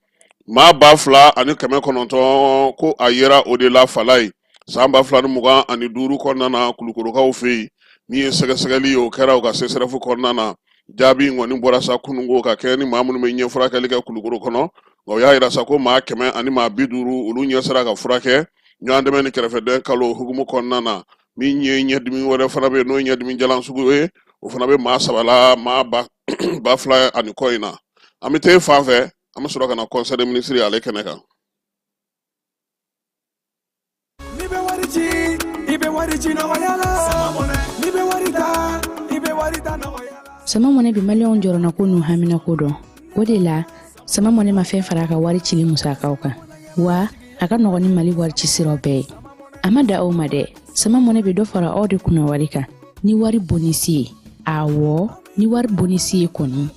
maa 2900 ko a yera o de la. Falaye, san 2025 kɔnɔna na, Kulukorokaw fɛ yen, min ye sɛgɛsɛgɛli ye, o kɛra u ka CSRéf kɔnɔna na. Jaabi in kɔni bɔra sa kununko ka kɛ ni maa minnu bɛ ɲɛ furakɛli kɛ Kulukoro kɔnɔ. Nka o y'a yira sa ko maa 150 olu ɲɛ sera ka furakɛ ɲɔgɔn dɛmɛ ni kɛrɛfɛdɛn kalo hukumu kɔnɔna na. Min ye ɲɛdimi wɛrɛ fana bɛ yen, n'o ye ɲɛdimi jalan sugu ye, o fana bɛ maa saba la, maa ba fila ani kɔ in na. An bɛ taa fan fɛ, an bɛ sɔrɔ ka na conseil des ministres ale kɛnɛ kan. N'i bɛ wari ci, i bɛ wari ci nɔgɔya la. N'i bɛ wari ta, i bɛ wari ta nɔgɔya la. Sama Mɔnɛ bɛ Maliyɛnw jɔrɔnako n'u haminako dɔn. O de la, Sama Mɔnɛ ma fɛn fara a ka wari cili musakaw kan, wa a ka nɔgɔn ni Mali wari ci siraw bɛɛ ye. A ma da aw ma dɛ, Sama Mɔnɛ bɛ dɔ fara aw de kunna wari kan ni wari bonisi ye. Awɔ, ni wari bonisi ye kɔni.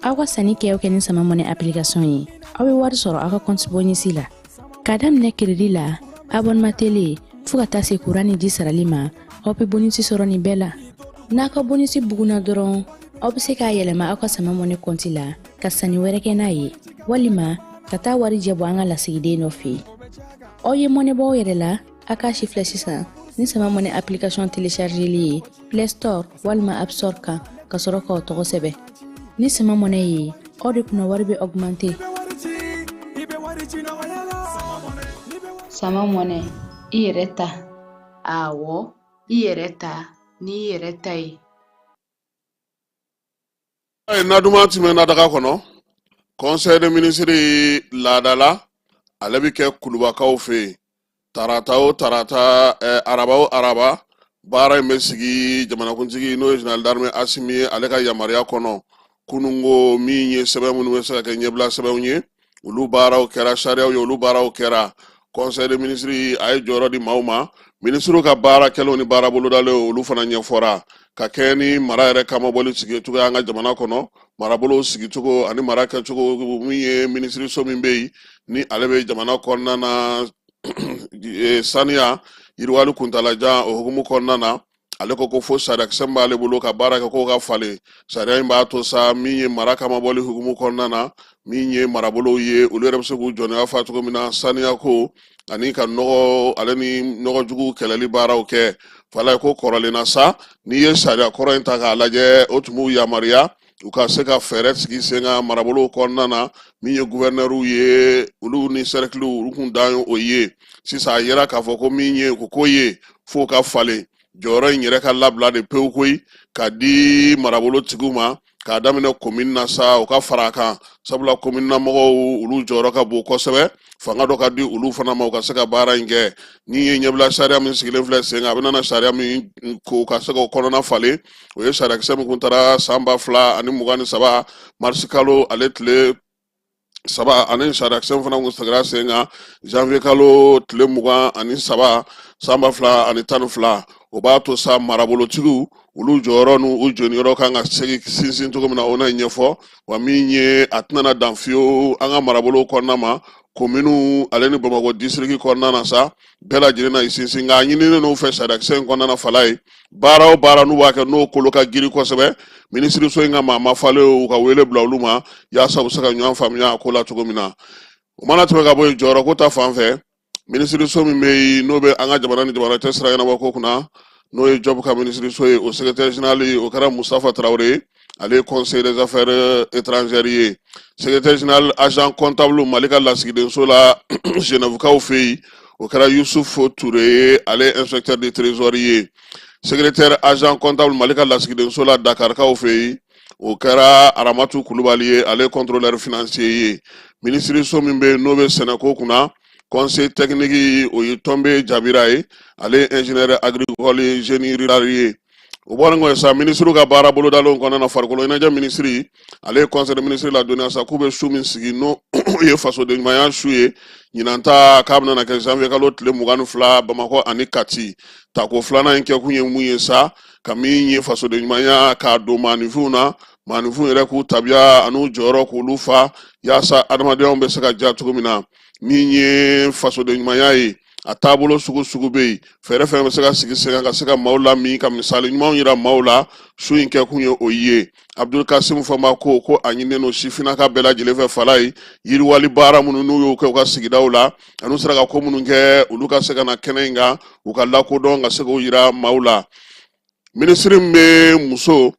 Aw ka sanni kɛ o kɛ ni Sama Mɔnɛ application ye, aw bɛ wari sɔrɔ aw ka compte bonisi la. K'a daminɛ crédit la, abonnement télé, fo ka taa se kuran ni ji sarali ma, aw bɛ bonisi sɔrɔ nin bɛɛ la. N'a ka bonisi bugunna dɔrɔn, aw bɛ se k'a yɛlɛma aw ka Sama Mɔnɛ kɔnti la ka sanni wɛrɛ kɛ n'a ye, walima ka taa warijɛ bɔ an ka lasigiden dɔ fɛ yen. Aw ye mɔnɛ bɔ aw yɛrɛ la, a k'a si filɛ sisan ni Sama Mɔnɛ application téléchargeli ye Play Store walima App Store kan, ka sɔrɔ k'aw tɔgɔ sɛbɛn. Ni Sama Mɔnɛ ye, aw de kunna wari bɛ augmenter. Sama Mɔnɛ, i yɛrɛ ta. Awɔ, i yɛrɛ ta n'i yɛrɛ ta ye. Na duman tɛmɛna daga kɔnɔ. Conseil des ministres laadala, ale bɛ kɛ Kulubakaw fɛ yen tarata o tarata, araba o araba. Baara in bɛ sigi jamanakuntigi, n'o ye général d'armée Asimi ye, ale ka yamaruya kɔnɔ. Kununko, min ye sɛbɛn minnu bɛ se ka kɛ ɲɛbila sɛbɛnw ye, olu baaraw kɛra, sariyaw ye, olu baaraw kɛra. Conseil des ministres a ye jɔyɔrɔ di maaw ma, minisiriw ka baara kɛlenw ni baara bolodalenw, olu fana ɲɛfɔra ka kɛ ni mara yɛrɛ kamabɔli sigi cogoya an ka jamana kɔnɔ, marabolow sigicogo ani mara kɛcogo. Min ye minisiriso min bɛ yen, ni ale bɛ jamana kɔnɔna na, saniya yiriwali kuntalajan o hukumu kɔnɔna na. Ale ko ko fo sariyakisɛ min b'ale bolo ka baara kɛ k'o ka falen. Sariya in b'a to sa, min ye mara kamabɔli hukumu kɔnɔna na, min ye marabolow ye, olu yɛrɛ bɛ se k'u jɔnniya fa cogo min na saniya ko ani ka nɔgɔ ale ni nɔgɔ jugu kɛlɛli baaraw kɛ. Falaye ko kɔrɔlen na sa, n'i ye sariya kɔrɔ in ta k'a lajɛ, o tun b'u yamaruya u ka se ka fɛɛrɛ sigi sen kan marabolow kɔnɔna na. Min ye guvɛrinɛriw ye, olu ni sɛrɛkiliw, olu kun dan ye o ye. Sisan a yera k'a fɔ ko min ye o ko ye, f'o ka falen, jɔyɔrɔ in yɛrɛ ka labila de pewu koyi ka di marabolo tigiw ma, k'a daminɛ komini na sa, o ka fara a kan, sabula komini na mɔgɔw, olu jɔyɔrɔ ka bon kosɛbɛ. Fanga dɔ ka di olu fana ma, u ka se ka baara in kɛ. Ni ye ɲɛbila sariya min sigilen filɛ sen kan, a bɛna na sariya min ko ka se k'o kɔnɔna falen, o ye sariyakisɛ min kun taara san 2023 marisi kalo ale tile 3, ani sariyakisɛ fana kun sigira sen kan janvier kalo tile 23 san 2012. O b'a to sa, marabolotigiw, olu jɔyɔrɔ n'u jɔniyɔrɔ kan ka segin sinsin cogo min na, o na ɲɛfɔ. Wa min ye a tɛna dan fiyewu an ka marabolo kɔnɔna ma, kominiw ale ni Bamakɔ disiriki kɔnɔna na sa, bɛɛ lajɛlen na i sinsin. Nka a ɲininen n'u fɛ sariyakisɛ in kɔnɔna na, Falaye, baara o baara n'u b'a kɛ, n'o kolo ka girin kosɛbɛ, minisiriso in ka maa mafalen, u ka wele bila olu ma yaasa u bɛ se ka ɲɔgɔn faamuya a ko la cogo min na. O mana tɛmɛ ka bɔ yen, jɔyɔrɔ ko ta fan fɛ, minisiriso min bɛ yen n'o bɛ an ka jamana ni jamana cɛ sira ɲɛnabɔ ko kunna, n'o ye Jɔbu ka minisiriso ye, o secrétaire général, o kɛra Mustafa Tarawele ye, ale ye conseiller des affaires étrangères ye. Secrétaire général agent comptable Mali ka lasigidenso la Genèvekaw fɛ yen, o kɛra Yusuf Ture ye, ale ye inspecteur de trésor ye. Secrétaire agent comptable Mali ka lasigidenso la Dakarikaw fɛ yen, o kɛra Aramatu Kulubali ye, ale ye contrôleur financier ye. Minisiriso min bɛ yen n'o bɛ sɛnɛko kunna, conseil technique, o ye Tɔnbe Jabira ye, ale ye ingénieur agricole génie rural ye. O bɔlen kɔfɛ sa, minisiriw ka baara bolodalenw kɔnɔna na, farikolo ɲɛnajɛ minisiri, ale ye conseil des ministres ladɔnniya sa k'u bɛ su min sigi, n'o ye fasoden ɲumanya su ye, ɲinan ta k'a bɛna kɛ janvier kalo tile 22 Bamakɔ ani Kati. Tako filanan in kɛkun ye mun ye sa? Ka min ye fasoden ɲumanya k'a don maaninfinw na, maaninfinw yɛrɛ k'u tabiya an'u jɔyɔrɔ k'olu fa, yaasa adamadenyaw bɛ se ka diya cogo min na. Min ye fasoden ɲumanya ye, a taabolo sugu sugu bɛ yen, fɛɛrɛ fɛn bɛ se ka sigi sen kan ka se ka maaw lamin, ka misali ɲumanw yira maaw la, su in kɛkun ye o ye. Abdul Kasim Fɔnba ko ko a ɲininen don sifinnaka bɛɛ lajɛlen fɛ, Falaye, yiriwali baara minnu n'u y'o kɛ u ka sigidaw la, an'u sera ka ko minnu kɛ, olu ka se ka na kɛnɛ in kan, u ka lakodɔn, ka se k'o yira maaw la. Minisiri min bɛ muso,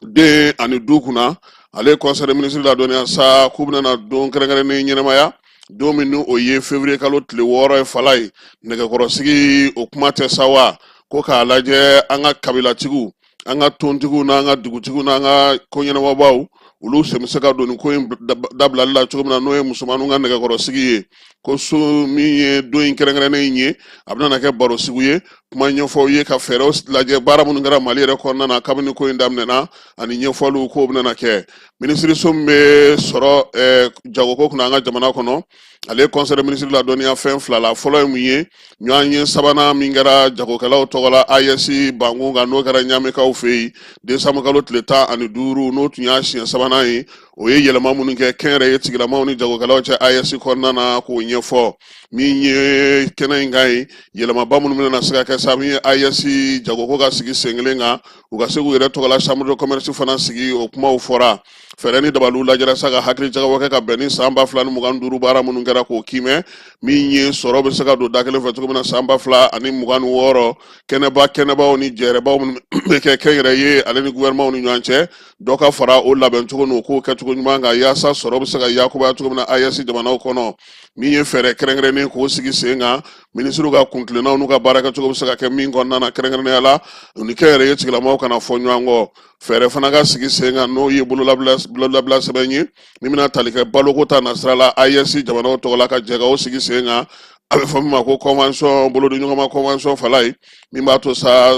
den ani du kunna, ale ye conseil des ministres ladɔnniya sa k'u bɛna don kɛrɛnkɛrɛnnen ɲɛnamaya, don min ni o ye février kalo tile 6 ye. Falaye, nɛgɛkɔrɔsigi o kuma tɛ sa wa, ko k'a lajɛ an ka kabilatigiw, an ka tontigiw n'an ka dugutigiw n'an ka koɲɛnabɔbaaw, olu sen bɛ se ka don nin ko in dabilali la cogo min na, n'o ye musomaninw ka nɛgɛkɔrɔsigi ye. Ko so min ye don in kɛrɛnkɛrɛnnen in ye, a bɛna kɛ barosigi ye, kuma ɲɛfɔw ye, ka fɛɛrɛw lajɛ baara minnu kɛra Mali yɛrɛ kɔnɔna na kabini ko in daminɛna, ani ɲɛfɔliw k'o bɛna kɛ. Minisiriso min bɛ sɔrɔ jagoko kunna an ka jamana kɔnɔ, ale ye conseil des ministres ladɔnniya fɛn fila la. Fɔlɔ ye mun ye? Ɲɔgɔnye sabanan min kɛra jagokɛlaw tɔgɔ la AES bankun kan, n'o kɛra Ɲamekaw fɛ yen décembre kalo tile 15, n'o tun y'a siɲɛ sabanan ye, o ye yɛlɛma minnu kɛ kɛnyɛrɛye tigilamaw ni jagokɛlaw cɛ AES kɔnɔna na, k'o ɲɛfɔ. Min ye kɛnɛ in kan ye, yɛlɛmaba minnu bɛna se ka kɛ sa, min ye AES jagoko ka sigi sen kelen kan, u ka se k'u yɛrɛ tɔgɔla chambre de commerce fana sigi, o kumaw fɔra. Fɛɛrɛ ni dabaliw lajɛra sa ka hakili jagabɔ kɛ ka bɛn ni san 2025 baara minnu kɛra k'o kiimɛ, min ye sɔrɔ bɛ se ka don da kelen fɛ cogo min na san 2026, kɛnɛba kɛnɛbaw ni jɛrɛbaw minnu bɛ kɛ kɛnyɛrɛye ale ni gouvernement ni ɲɔgɔn cɛ, dɔ ka fara o labɛncogo n'o kow kɛcogo ɲuman kan, yaasa sɔrɔ bɛ se ka yakubaya cogo min na AES jamanaw kɔnɔ. Min ye fɛɛrɛ kɛrɛnkɛrɛnnen k'o sigi sen kan, minisiriw ka kuntilennaw n'u ka baarakɛcogo bɛ se ka kɛ min kɔnɔna na, kɛrɛnkɛrɛnnenya la u ni kɛnyɛrɛye tigilamaw kana fɔ ɲɔgɔn kɔ. Fɛɛrɛ fana ka sigi sen kan, n'o ye bololabila sɛbɛn ye min bɛna tali kɛ baloko ta nasira la AES jamanaw tɔgɔ la, ka jɛ ka o sigi sen kan, a bɛ fɔ min ma ko convention, bolodiɲɔgɔnma convention, Falaye, min b'a to sa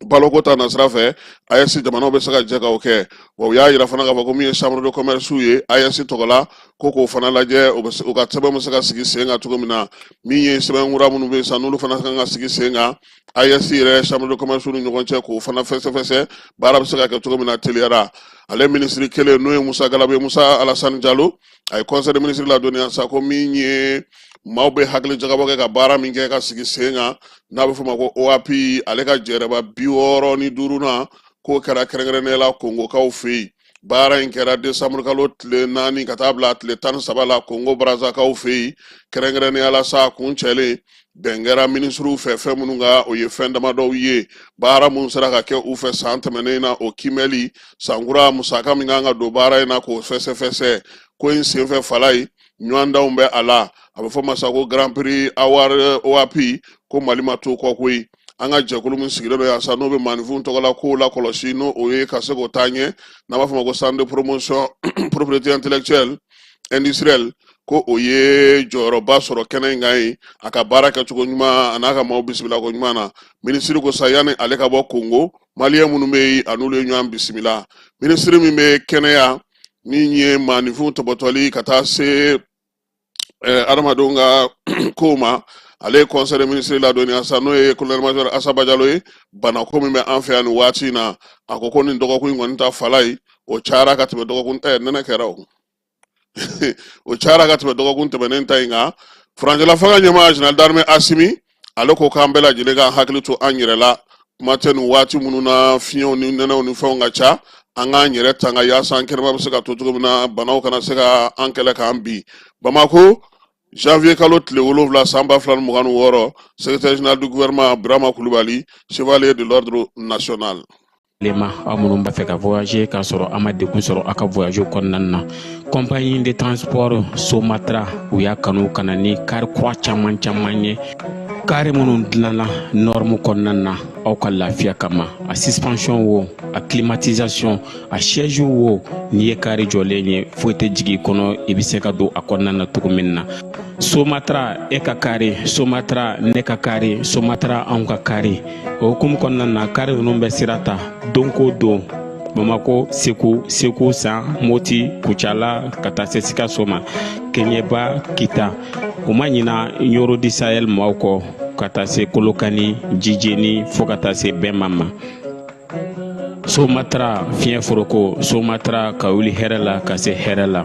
baloko ta nasira fɛ AES jamanaw bɛ se ka jɛ ka o kɛ. Wa u y'a yira fana k'a fɔ ko min ye chambre de commerce ye AES tɔgɔ la, ko k'o fana lajɛ, u ka sɛbɛn bɛ se ka sigi sen kan cogo min na. Min ye sɛbɛn kura minnu bɛ yen sisan, n'olu fana kan ka sigi sen kan AES yɛrɛ chambre de commerce ni ɲɔgɔn cɛ, k'o fana fɛsɛfɛsɛ, baara bɛ se ka kɛ cogo min na teliyara. Ale minisiri kelen, n'o ye Musa Galabe, Musa Alasani Jalo, A ye conseil des ministres ladɔnniya sa ko min ye maaw bɛ hakili jagabɔ kɛ ka baara min kɛ ka sigi sen kan, n'a bɛ f'o ma ko OAP, ale ka jɛrɛba 65nan k'o kɛra kɛrɛnkɛrɛnnenya la Kongokaw fɛ yen. Baara in kɛra desanburu kalo tile 4 ka taa bila tile 13 la Kongo Barazakaw fɛ yen. Kɛrɛnkɛrɛnnenya la sa, kuncɛlen bɛn kɛra minisiriw fɛ fɛn minnu kan, o ye fɛn damadɔw ye: baara minnu sera ka kɛ u fɛ san tɛmɛnen na, o kiimɛli, sankura musaka min kan ka don baara in na, k'o fɛsɛfɛsɛ. Ko in senfɛ, Falayi, ɲɔgɔndanw bɛ a la, a bɛ fɔ ma sa ko Grand Prix Award OAP, ko Mali ma to kɔ koyi. An ka jɛkulu min sigilen don yan sa, n'o bɛ maaninfinw tɔgɔla kow lakɔlɔsi, n'o o ye ka se k'o taa ɲɛ, n'an b'a fɔ ma ko Centre de promotion propriété intellectuelle industrielle, ko o ye jɔyɔrɔba sɔrɔ kɛnɛ in kan yen, a ka baara kɛcogo ɲuman a n'a ka maaw bisimila ko ɲuman na. Minisiri ko sa, yanni ale ka bɔ Kongo, maliyɛn minnu bɛ yen, a n'olu ye ɲɔgɔn bisimila. Minisiri min bɛ kɛnɛya, min ye maaninfinw tɔbɔtɔli ka taa se adamadenw ka kow ma, ale ye conseil des ministres ladɔnniya sa, n'o ye colonel major Asa Bajalo ye, banako min bɛ an fɛ yan nin waati in na. A ko ko nin dɔgɔkun in kɔni ta, Falayi, o cayara ka tɛmɛ dɔgɔkun nɛnɛ kɛra o o cayara ka tɛmɛ dɔgɔkun tɛmɛnen ta in kan. Furancɛla fanga ɲɛmaa, général d'armée Asimi, ale ko k'an bɛɛ lajɛlen k'an hakili to an yɛrɛ la. Kuma tɛ nin waati minnu na, fiɲɛw ni nɛnɛw ni fɛnw ka ca, an k'an yɛrɛ tanga yaasa an kɛnɛma bɛ se ka to cogo min na, banaw kana se ka an kɛlɛ k'an bin. Bamako, janvier kalo tile 7, san 2026, secrétaire général du gouvernement Birama Kulubali, chevalier de l'ordre national. Lema, aw minnu b'a fɛ ka voyager k'a sɔrɔ a ma degun sɔrɔ a ka voyage kɔnɔna na, compagnie de transport Somatra, u y'a kanu ka na ni kari kura caman caman ye, kari minnu dilanna norme kɔnɔna na aw ka lafiya kama. A suspension wo, a climatisation, a siège wo, n'i ye kari jɔlen ye, foyi tɛ jigin i kɔnɔ, i bɛ se ka don a kɔnɔna na cogo min na. Somatra, e ka kari Somatra, ne ka kari Somatra, anw ka kari. O hukumu kɔnɔna na, kari ninnu bɛ sira ta don ko don Bamako, Segu, Segu San, Moti, Kucala, ka taa se Sikaso ma, Kɛɲɛba, Kita. U ma ɲina Ɲoro du Sahel maaw kɔ, ka taa se Kolokani, Jijeni, fo ka taa se Bɛnma ma. Somatra, fiɲɛ foroko Somatra, ka wuli hɛrɛ la ka se hɛrɛ la.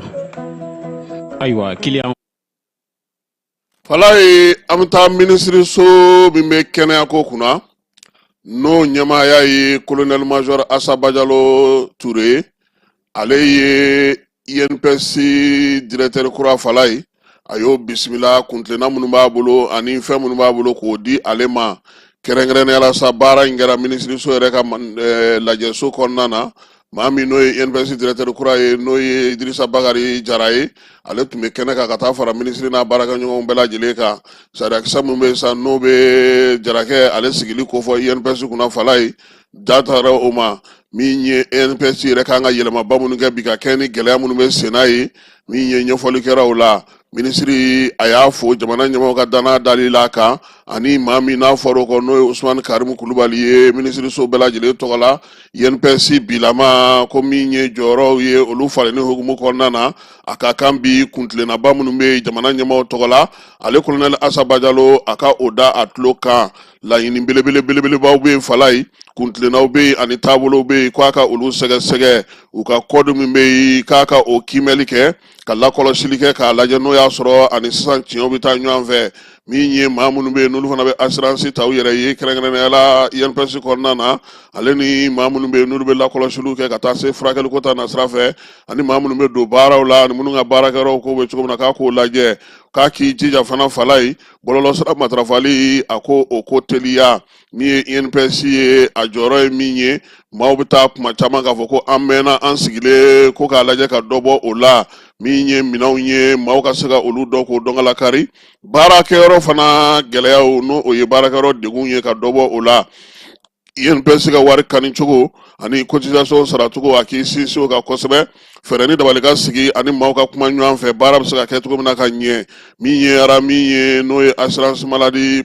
Ayiwa, kiliyan. Falaye, an bɛ taa minisiriso min bɛ kɛnɛyako kunna, n'o ɲɛmaaya ye colonel major Asa Bajalo Ture ye. Ale ye INPS directeur kura, Falaye, a y'o bisimila, kuntilenna minnu b'a bolo ani fɛn minnu b'a bolo k'o di ale ma. Kɛrɛnkɛrɛnnenya la sa, baara in kɛra minisiriso yɛrɛ ka lajɛso kɔnɔna na. Maa min n'o ye INPS directeur kura ye, n'o ye Idirisa Bakari Jara ye, ale tun bɛ kɛnɛ kan ka taa fara minisiri n'a baarakɛɲɔgɔnw bɛɛ lajɛlen kan. Sariyakisɛ min bɛ yen sa, n'o bɛ Jarakɛ ale sigili kofɔ INPS kunna, Falaye, da taara o ma. Min ye INPS yɛrɛ kan ka yɛlɛmaba minnu kɛ bi ka kɛ ni gɛlɛya minnu bɛ senna ye, min ye ɲɛfɔli kɛra o la. Minisiri a y'a fo jamana ɲɛmɔgɔ ka danaya dali la kan, ani maa min n'a fɔra o kɔ, n'o ye Usumani Karimu Kulubali ye, minisiriso bɛɛ lajɛlen tɔgɔ la. INPS bilama ko min ye jɔyɔrɔw ye, olu falenni hukumu kɔnɔna na, a ka kan bi kuntilennaba minnu bɛ jamana ɲɛmɔgɔw tɔgɔ la, ale kolonɛli Asa Bajalo, a ka o da a tulo kan. Laɲini belebele belebelebaw bɛ yen, Falaye, kuntilennaw bɛ yen ani taabolow bɛ yen, k'a ka olu sɛgɛsɛgɛ. U ka kɔdu min bɛ yen, k'a ka o kiimɛli kɛ, ka lakɔlɔsili kɛ k'a lajɛ n'o y'a sɔrɔ ani sisan tiɲɛw bɛ taa ɲɔgɔn fɛ. Min ye maa minnu bɛ yen, n'olu fana bɛ assurance ta u yɛrɛ ye, kɛrɛnkɛrɛnnenya la INPS kɔnɔna na, ale ni maa minnu bɛ yen, n'olu bɛ lakɔlɔsiliw kɛ ka taa se furakɛliko ta nasira fɛ, ani maa minnu bɛ don baaraw la, ani minnu ka baarakɛyɔrɔw ko bɛ cogo min na, k'a k'o lajɛ. K'a k'i jija fana, Falaye, bɔlɔlɔsira matarafali, a ko o ko teliya. Min ye INPS ye, a jɔyɔrɔ ye min ye, maaw bɛ taa kuma caman k'a fɔ ko an mɛnna an sigilen, ko k'a lajɛ ka dɔ bɔ o la. Min ye minɛnw ye, maaw ka se ka olu dɔn k'o dɔn ka lakari. Baarakɛyɔrɔ fana gɛlɛyaw, n'o o ye baarakɛyɔrɔ degun ye, ka dɔ bɔ o la. INPS ka wari kani cogo ani cotisation saracogo, a k'i sinsin o kan kosɛbɛ. Fɛɛrɛ ni dabali ka sigi ani maaw ka kuma ɲɔgɔn fɛ, baara bɛ se ka kɛ cogo min na ka ɲɛ. Min ye ara min ye, n'o ye assurance maladie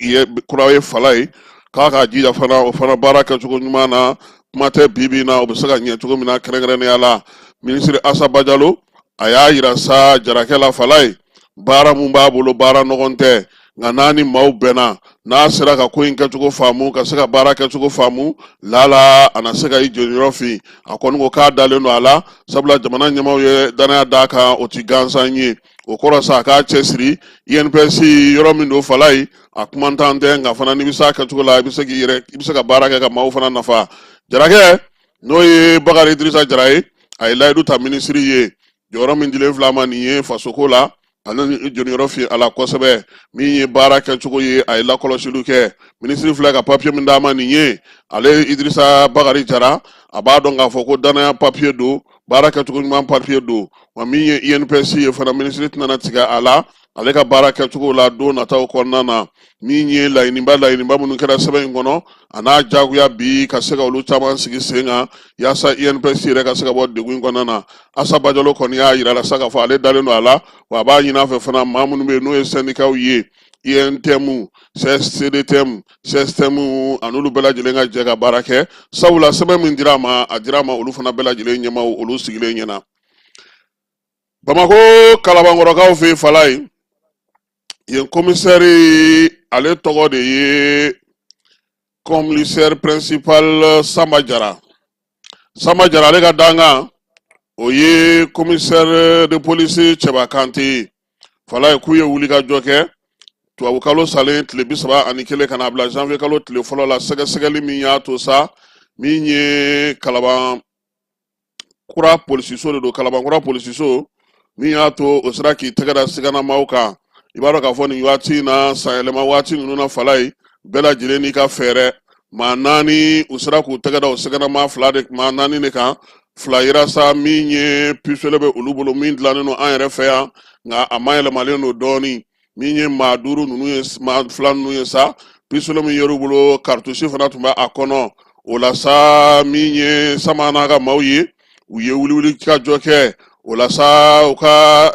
ye kura ye, Falaye, k'a k'a jija fana o fana baara kɛcogo ɲuman na. Kuma tɛ bi bi in na, o bɛ se ka ɲɛ cogo min na. Kɛrɛnkɛrɛnnenya la, minisiri Asa Bajalo, a y'a yira sa jarakɛ la, Falaye, baara mun b'a bolo, baara nɔgɔn tɛ, nka n'a ni maaw bɛnna, N'a sera ka ko in kɛcogo faamu, ka se ka baara kɛcogo faamu, lala a na se ka i jeniyɔrɔ fin. A kɔni ko k'a dalen don a la, sabula jamana ɲɛmaaw ye danaya d'a kan, o ti gansan ye. O kɔrɔ sa, a k'a cɛsiri. INPS yɔrɔ min don, Falayi, a kumantan tɛ, nka fana n'i bɛ se a kɛcogo la, i bɛ se k'i yɛrɛ, i bɛ se ka baara kɛ ka maaw fana nafa. Jarakɛ, n'o ye Bakari Idirisa Jara ye, a ye layidu ta minisiri ye. Jɔyɔrɔ min dilen filɛ a ma nin ye fasoko la, ale jeniyɔrɔ fin a la kosɛbɛ. Min ye baara kɛcogo ye, a ye lakɔlɔsiliw kɛ. Minisiri filɛ ka papiye min d'a ma nin ye, ale Idirisa Bakari Jara, a b'a dɔn k'a fɔ ko danaya papiye don, baara kɛcogo ɲuman papiye don. Wa min ye INPS ye fana, minisiri tɛna tigɛ a la ale ka baara kɛcogo la don nataw kɔnɔna na. Min ye laɲiniba minnu kɛra sɛbɛn in kɔnɔ, a n'a jagoya bi ka se ka olu caman sigi sen kan yaasa INPS yɛrɛ ka se ka bɔ degun in kɔnɔna na. Asa Bajalo kɔni y'a yira la sa k'a fɔ ale dalen don a la, wa a b'a ɲini a fɛ fana, maa minnu bɛ yen n'o ye sɛndikaw ye, UNTM, CDTM, CSTM, a n'olu bɛɛ lajɛlen ka jɛ ka baara kɛ, sabula sɛbɛn min dira a ma, a dira a ma olu fana bɛɛ lajɛlen ɲɛmaaw, olu sigilen ɲɛna. Bamakɔ Kalabankɔrɔkaw fɛ yen, Falayi, yen komisɛri, ale tɔgɔ de ye commissaire principal Samba Jara. Samba Jara, ale ka dankan o ye commissaire de police Cɛba Kante ye. Falayi, k'u ye wulikajɔ kɛ tubabukalo salen tile 31 ka n'a bila janvier kalo tile 1 la. Sɛgɛsɛgɛli min y'a to sa, min ye Kalaban Kura polisiso de don, Kalabankura polisiso, min y'a to o sera k'i tɛgɛ da siganamaw kan. I b'a dɔn k'a fɔ nin waati in na, sanyɛlɛma waati ninnu na, Falayi, bɛɛ lajɛlen n'i ka fɛɛrɛ. Maa naani, u sera k'u tɛgɛ da o siganama fila de, maa naani de kan. Fila yira sa, min ye pistolet bɛ olu bolo, min dilannen don an yɛrɛ fɛ yan, nka a mayɛlɛmalen don dɔɔnin. Min ye maa duuru ninnu ye, maa fila ninnu ye sa, pistolet min yer'u bolo, cartouche fana tun bɛ a kɔnɔ. O la sa, min ye Sama n'a ka maaw ye, u ye wuliwuli ka jɔ kɛ. O la sa, u ka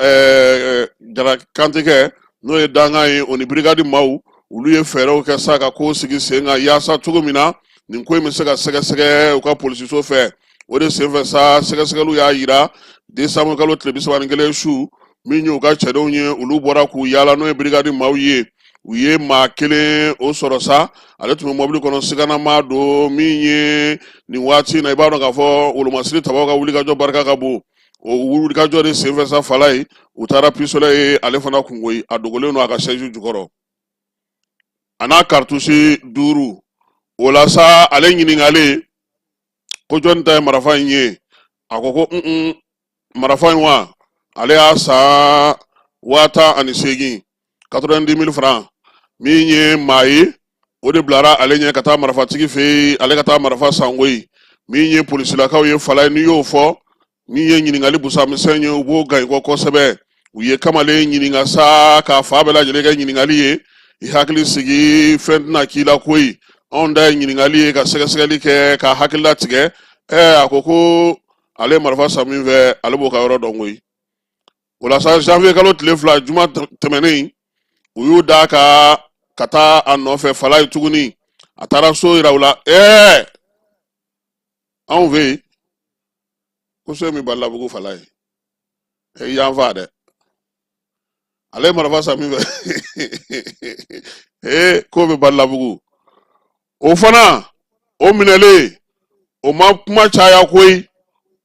Jara Kantikɛ, n'o ye dankan ye, o ni brigade maaw, olu ye fɛɛrɛw kɛ sa ka ko sigi sen kan yaasa cogo min na nin ko in bɛ se ka sɛgɛsɛgɛ u ka polisiso fɛ. O de senfɛ sa, sɛgɛsɛgɛliw y'a yira desanburu kalo tile 31 su, min y'u ka cɛdenw ye, olu bɔra k'u yaala, n'o ye brigade maaw ye, u ye maa kelen o sɔrɔ sa, ale tun bɛ mɔbili kɔnɔ, siganama don. Min ye nin waati in na, i b'a dɔn k'a fɔ wolomasiri tabaw ka wulikajɔ barika ka bon. O wulikajɔ de senfɛ sa, Falayi, u taara pistolet ye ale fana kun koyi, a dogolen don a ka siège jukɔrɔ, a n'a cartouche duuru. O la sa, ale ɲininkalen ko jɔnni ta ye marafa in ye, a ko ko un marafa in wa, ale y'a san 18,000, 90 000 francs. Min ye maa ye, o de bilara ale ɲɛ ka taa marafatigi fɛ yen, ale ka taa marafa san koyi. Min ye polisilakaw ye, Falayi, n'i y'o fɔ, min ye ɲininkali busamisɛn ye, u b'o gan i kɔ kosɛbɛ. U ye kamalen ɲininka sa k'a fa bɛɛ lajɛlen kɛ ɲininkali ye. I hakili sigi, fɛn tɛna k'i la koyi, anw ta ye ɲininkali ye ka sɛgɛsɛgɛli kɛ ka hakili latigɛ. A ko ko ale ye marifa san min fɛ, ale b'o ka yɔrɔ dɔn koyi. O la sa, janvier kalo tile 2, juma tɛmɛnen, u y'u da ka taa a nɔfɛ, Falayi, tuguni. A taara so yira u la. Anw fɛ yen ko so min Balabugu, Falayi, i y'an fa dɛ. Ale ye marifa san min fɛ, ee k'o bɛ Balabugu. O fana o minɛlen, o ma kuma caya koyi.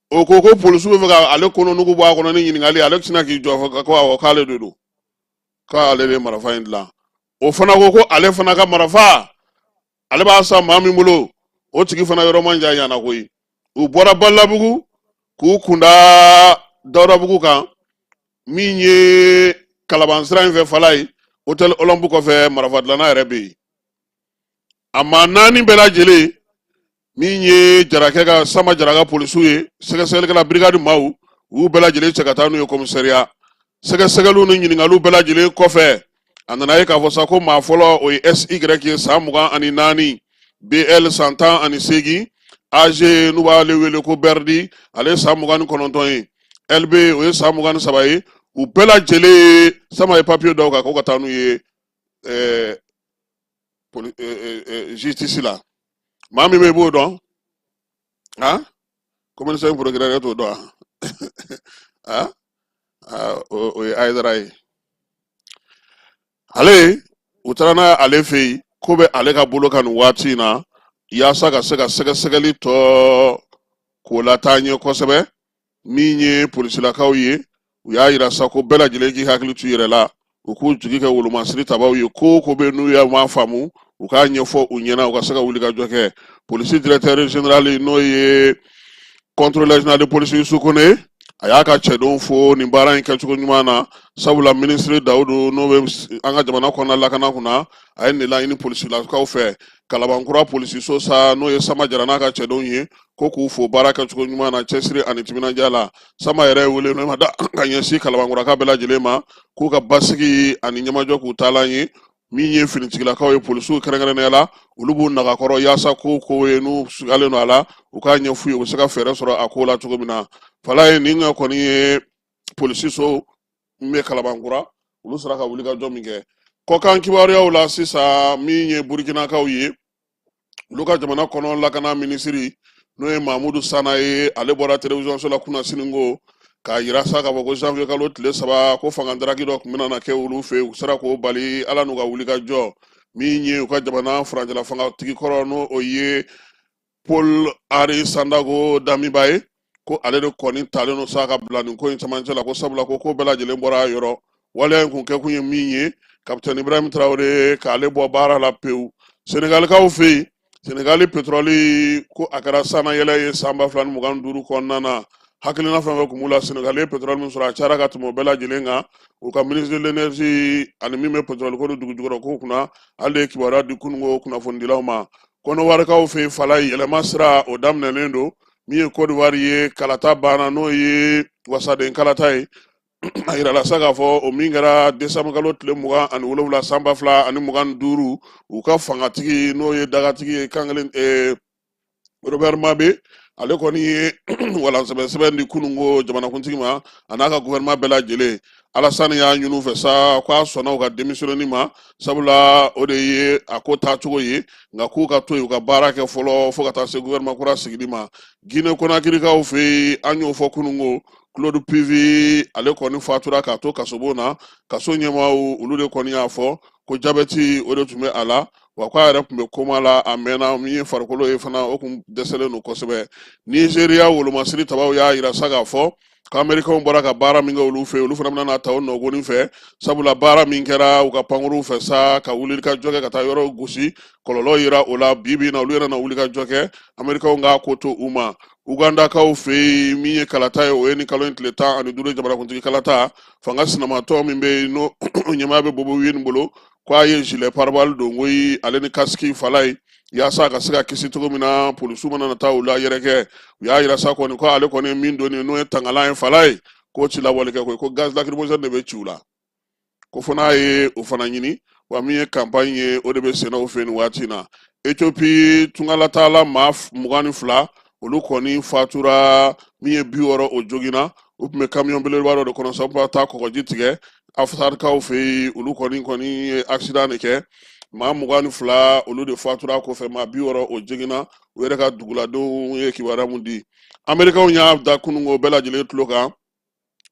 O ko ko polisiw bɛ fɛ ka ale kɔnɔnugu bɔ a kɔnɔ ni ɲininkali, ale tɛna k'i jɔ fɔ ko awɔ, k'ale de don, k'ale de ye marifa in dilan. O fana ko ko ale fana ka marifa, ale b'a san maa min bolo, o tigi fana yɔrɔ man jan yan na koyi. U bɔra Balabugu k'u kunda Dawudabugu kan, min ye Kalaban sira in fɛ, Falayi, hôtel Olympe kɔfɛ, marifa dilanna yɛrɛ bɛ yen. A maa naani bɛɛ lajɛlen, min ye Jarakɛ ka, Sama Jara ka polisiw ye, sɛgɛsɛgɛlikɛla brigade maaw, u y'u bɛɛ lajɛlen cɛ ka taa n'u ye komisariya. Sɛgɛsɛgɛliw ni ɲininkaliw bɛɛ lajɛlen kɔfɛ, a nana ye k'a fɔ sa ko maa fɔlɔ, o ye SY ye, san 24, BL san 18, AG, n'u b'ale wele ko Bɛridi, ale ye san 29 ye, LB, o ye san 23 ye. U bɛɛ lajɛlen, Sama ye papiye d'aw kan k'o ka taa n'u ye justice la. Maa min bɛ i b'o dɔn, han, commissaire procureur, e t'o dɔn? Ah, o ye Ayidara ye. Ale, u taara n'a ale fɛ yen. ko bɛ ale ka bolo kan nin waati in na yaasa ka se ka sɛgɛsɛgɛli tɔ k'o lataa ɲɛ kosɛbɛ. Min ye polisilakaw ye, u y'a yira sa ko bɛɛ lajɛlen k'i hakili t'u yɛrɛ la, u k'u jigi kɛ wolomasiri tabaw ye. Ko o ko bɛ n'u y'a ma faamu, u k'a ɲɛfɔ u ɲɛna, u ka se ka wuli ka jɔ kɛ. Polisi directeur général, n'o ye contrôleur général de police Youssou Kone, a y'a ka cɛdenw fo nin baara in kɛcogo ɲuman na, sabula minisiri Dawudu, n'o bɛ an ka jamana kɔnɔna lakana kunna, a ye nin laɲini polisilakaw fɛ. Kalabankura polisiso sa, n'o ye Sama Jara n'a ka cɛdenw ye, ko k'u fo baara kɛcogo ɲuman na, cɛsiri ani timinandiya la. Sama yɛrɛ ye wele ma da ka ɲɛsin Kalabankuraka bɛɛ lajɛlen ma, k'u ka basigi ani ɲɛmajɔ k'u taalan ye. Min ye finitigilakaw ye, polisiw kɛrɛnkɛrɛnnenya la, olu b'u nagakɔrɔ yaasa ko ko ye n'u sigalen don a la, u k'a ɲɛf'u ye, u bɛ se ka fɛɛrɛ sɔrɔ a ko la cogo min na. Falaye, nin ka kɔni ye polisiso min bɛ Kalabankura, olu sera ka wulikajɔ min kɛ. Kɔkan kibaruyaw la sisan, min ye Burukinakaw ye, olu ka jamana kɔnɔ lakana minisiri, n'o ye Mamudu Sana ye, ale bɔra telewisɔnso la kunasini ko k'a yira sa k'a fɔ ko janvier kalo tile 3, ko fanga daraki dɔ tun bɛna na kɛ olu fɛ, u sera k'o bali Ala n'u ka wulikajɔ. Min ye u ka jamana furancɛla fangatigi kɔrɔ, n'o o ye Paul Henri Sandaogo Damiba ye, ko ale de kɔni talen don sa ka bila nin ko in camancɛ la, ko sabula ko ko bɛɛ lajɛlen bɔra a yɔrɔ. Waleya in kun kɛkun ye min ye, kapitɛni Ibrahim Traore k'ale bɔ baara la pewu. Senegalikaw fɛ yen, Senegali petrɔli ko a kɛra sannayɛlɛ ye san 2025 kɔnɔna na. Hakilina fɛn fɛn kun b'u la, Senegali ye petrɔli min sɔrɔ, a cayara ka tɛmɛ o bɛɛ lajɛlen kan. U ka ministre de l'énergie ani min bɛ petrɔli ko ni dugujukɔrɔ ko kunna, ale ye kibaruya di kununko kunnafonidilaw ma. Kɔnɔwarikaw fɛ yen, Falaye, yɛlɛma sira o daminɛlen don. Min ye Kɔdiwari ye, kalata banna, n'o ye wasaden kalata ye. A yirala sa k'a fɔ o min kɛra desanburu kalo tile 27 san 2025, u ka fangatigi, n'o ye dagatigi ye kankelen, Robert Mabe, ale kɔni ye walansɛbɛn sɛbɛn di kununko jamanakuntigi ma, a n'a ka gouvernement bɛɛ lajɛlen. Alasani y'a ɲini u fɛ sa k'a sɔnna u ka démissionner ma, sabula o de ye a ko taacogo ye, nka k'u ka to yen, u ka baara kɛ fɔlɔ fo ka taa se gouvernement kura sigili ma. Guinée Conakrykaw fɛ yen, an y'o fɔ kununko, Claude Pivi, ale kɔni fatura k'a to kasobon na. Kaso ɲɛmaaw, olu de kɔni y'a fɔ ko jabɛti o de tun bɛ a la, wa k'a yɛrɛ tun bɛ koma la a mɛnna. Min ye farikolo ye fana, o tun dɛsɛlen don kosɛbɛ. Nizeriya wolomasiri tabaw y'a yira sa k'a fɔ k'Amerikɛnw bɔra ka baara min kɛ olu fɛ, olu fana bɛna na ta o nɔgɔnin fɛ, sabula baara min kɛra u ka pankuruw fɛ sa, ka wuli ka jɔ kɛ ka taa yɔrɔw gosi, kɔlɔlɔ yira o la. Bi bi in na, olu yɛrɛ na wuli ka jɔ kɛ, Amerikɛnw k'a ko to u ma. Ugandakaw fɛ yen, min ye kalata ye, o ye ni kalo in tile 15 jamanakuntigi kalata. Fanga sinamatɔ min bɛ yen, n'o ɲɛmaa bɛ Bobi Wine bolo, ko a ye gilet pare-balles don koyi, ale ni kasiki, Falaye, yaasa a ka se ka kisi cogo min na polisiw mana na taa u la yɛrɛkɛ. U y'a yira sa kɔni ko ale kɔni ye min don n'o ye tangalan ye, Falaye, k'o ti lawale kɛ koyi, ko gaz lacrymogène de bɛ ci u la, ko fo n'a ye o fana ɲini. Wa min ye campagne ye, o de bɛ senna u fɛ nin waati in na. Ethiopie tungalataala maa 22, olu kɔni fatura, min ye 60, o joginna. U tun bɛ kamiyɔn belebeleba dɔ de kɔnɔ sa, u tun bɛ taa kɔgɔji tigɛ Afarikaw fɛ yen. Olu kɔni ye accident de kɛ, maa 22, olu de fatura kɔfɛ, maa 60, o joginna. U yɛrɛ ka duguladenw ye kibaruya mun di. Amerikaw y'a da kununko bɛɛ lajɛlen tulo kan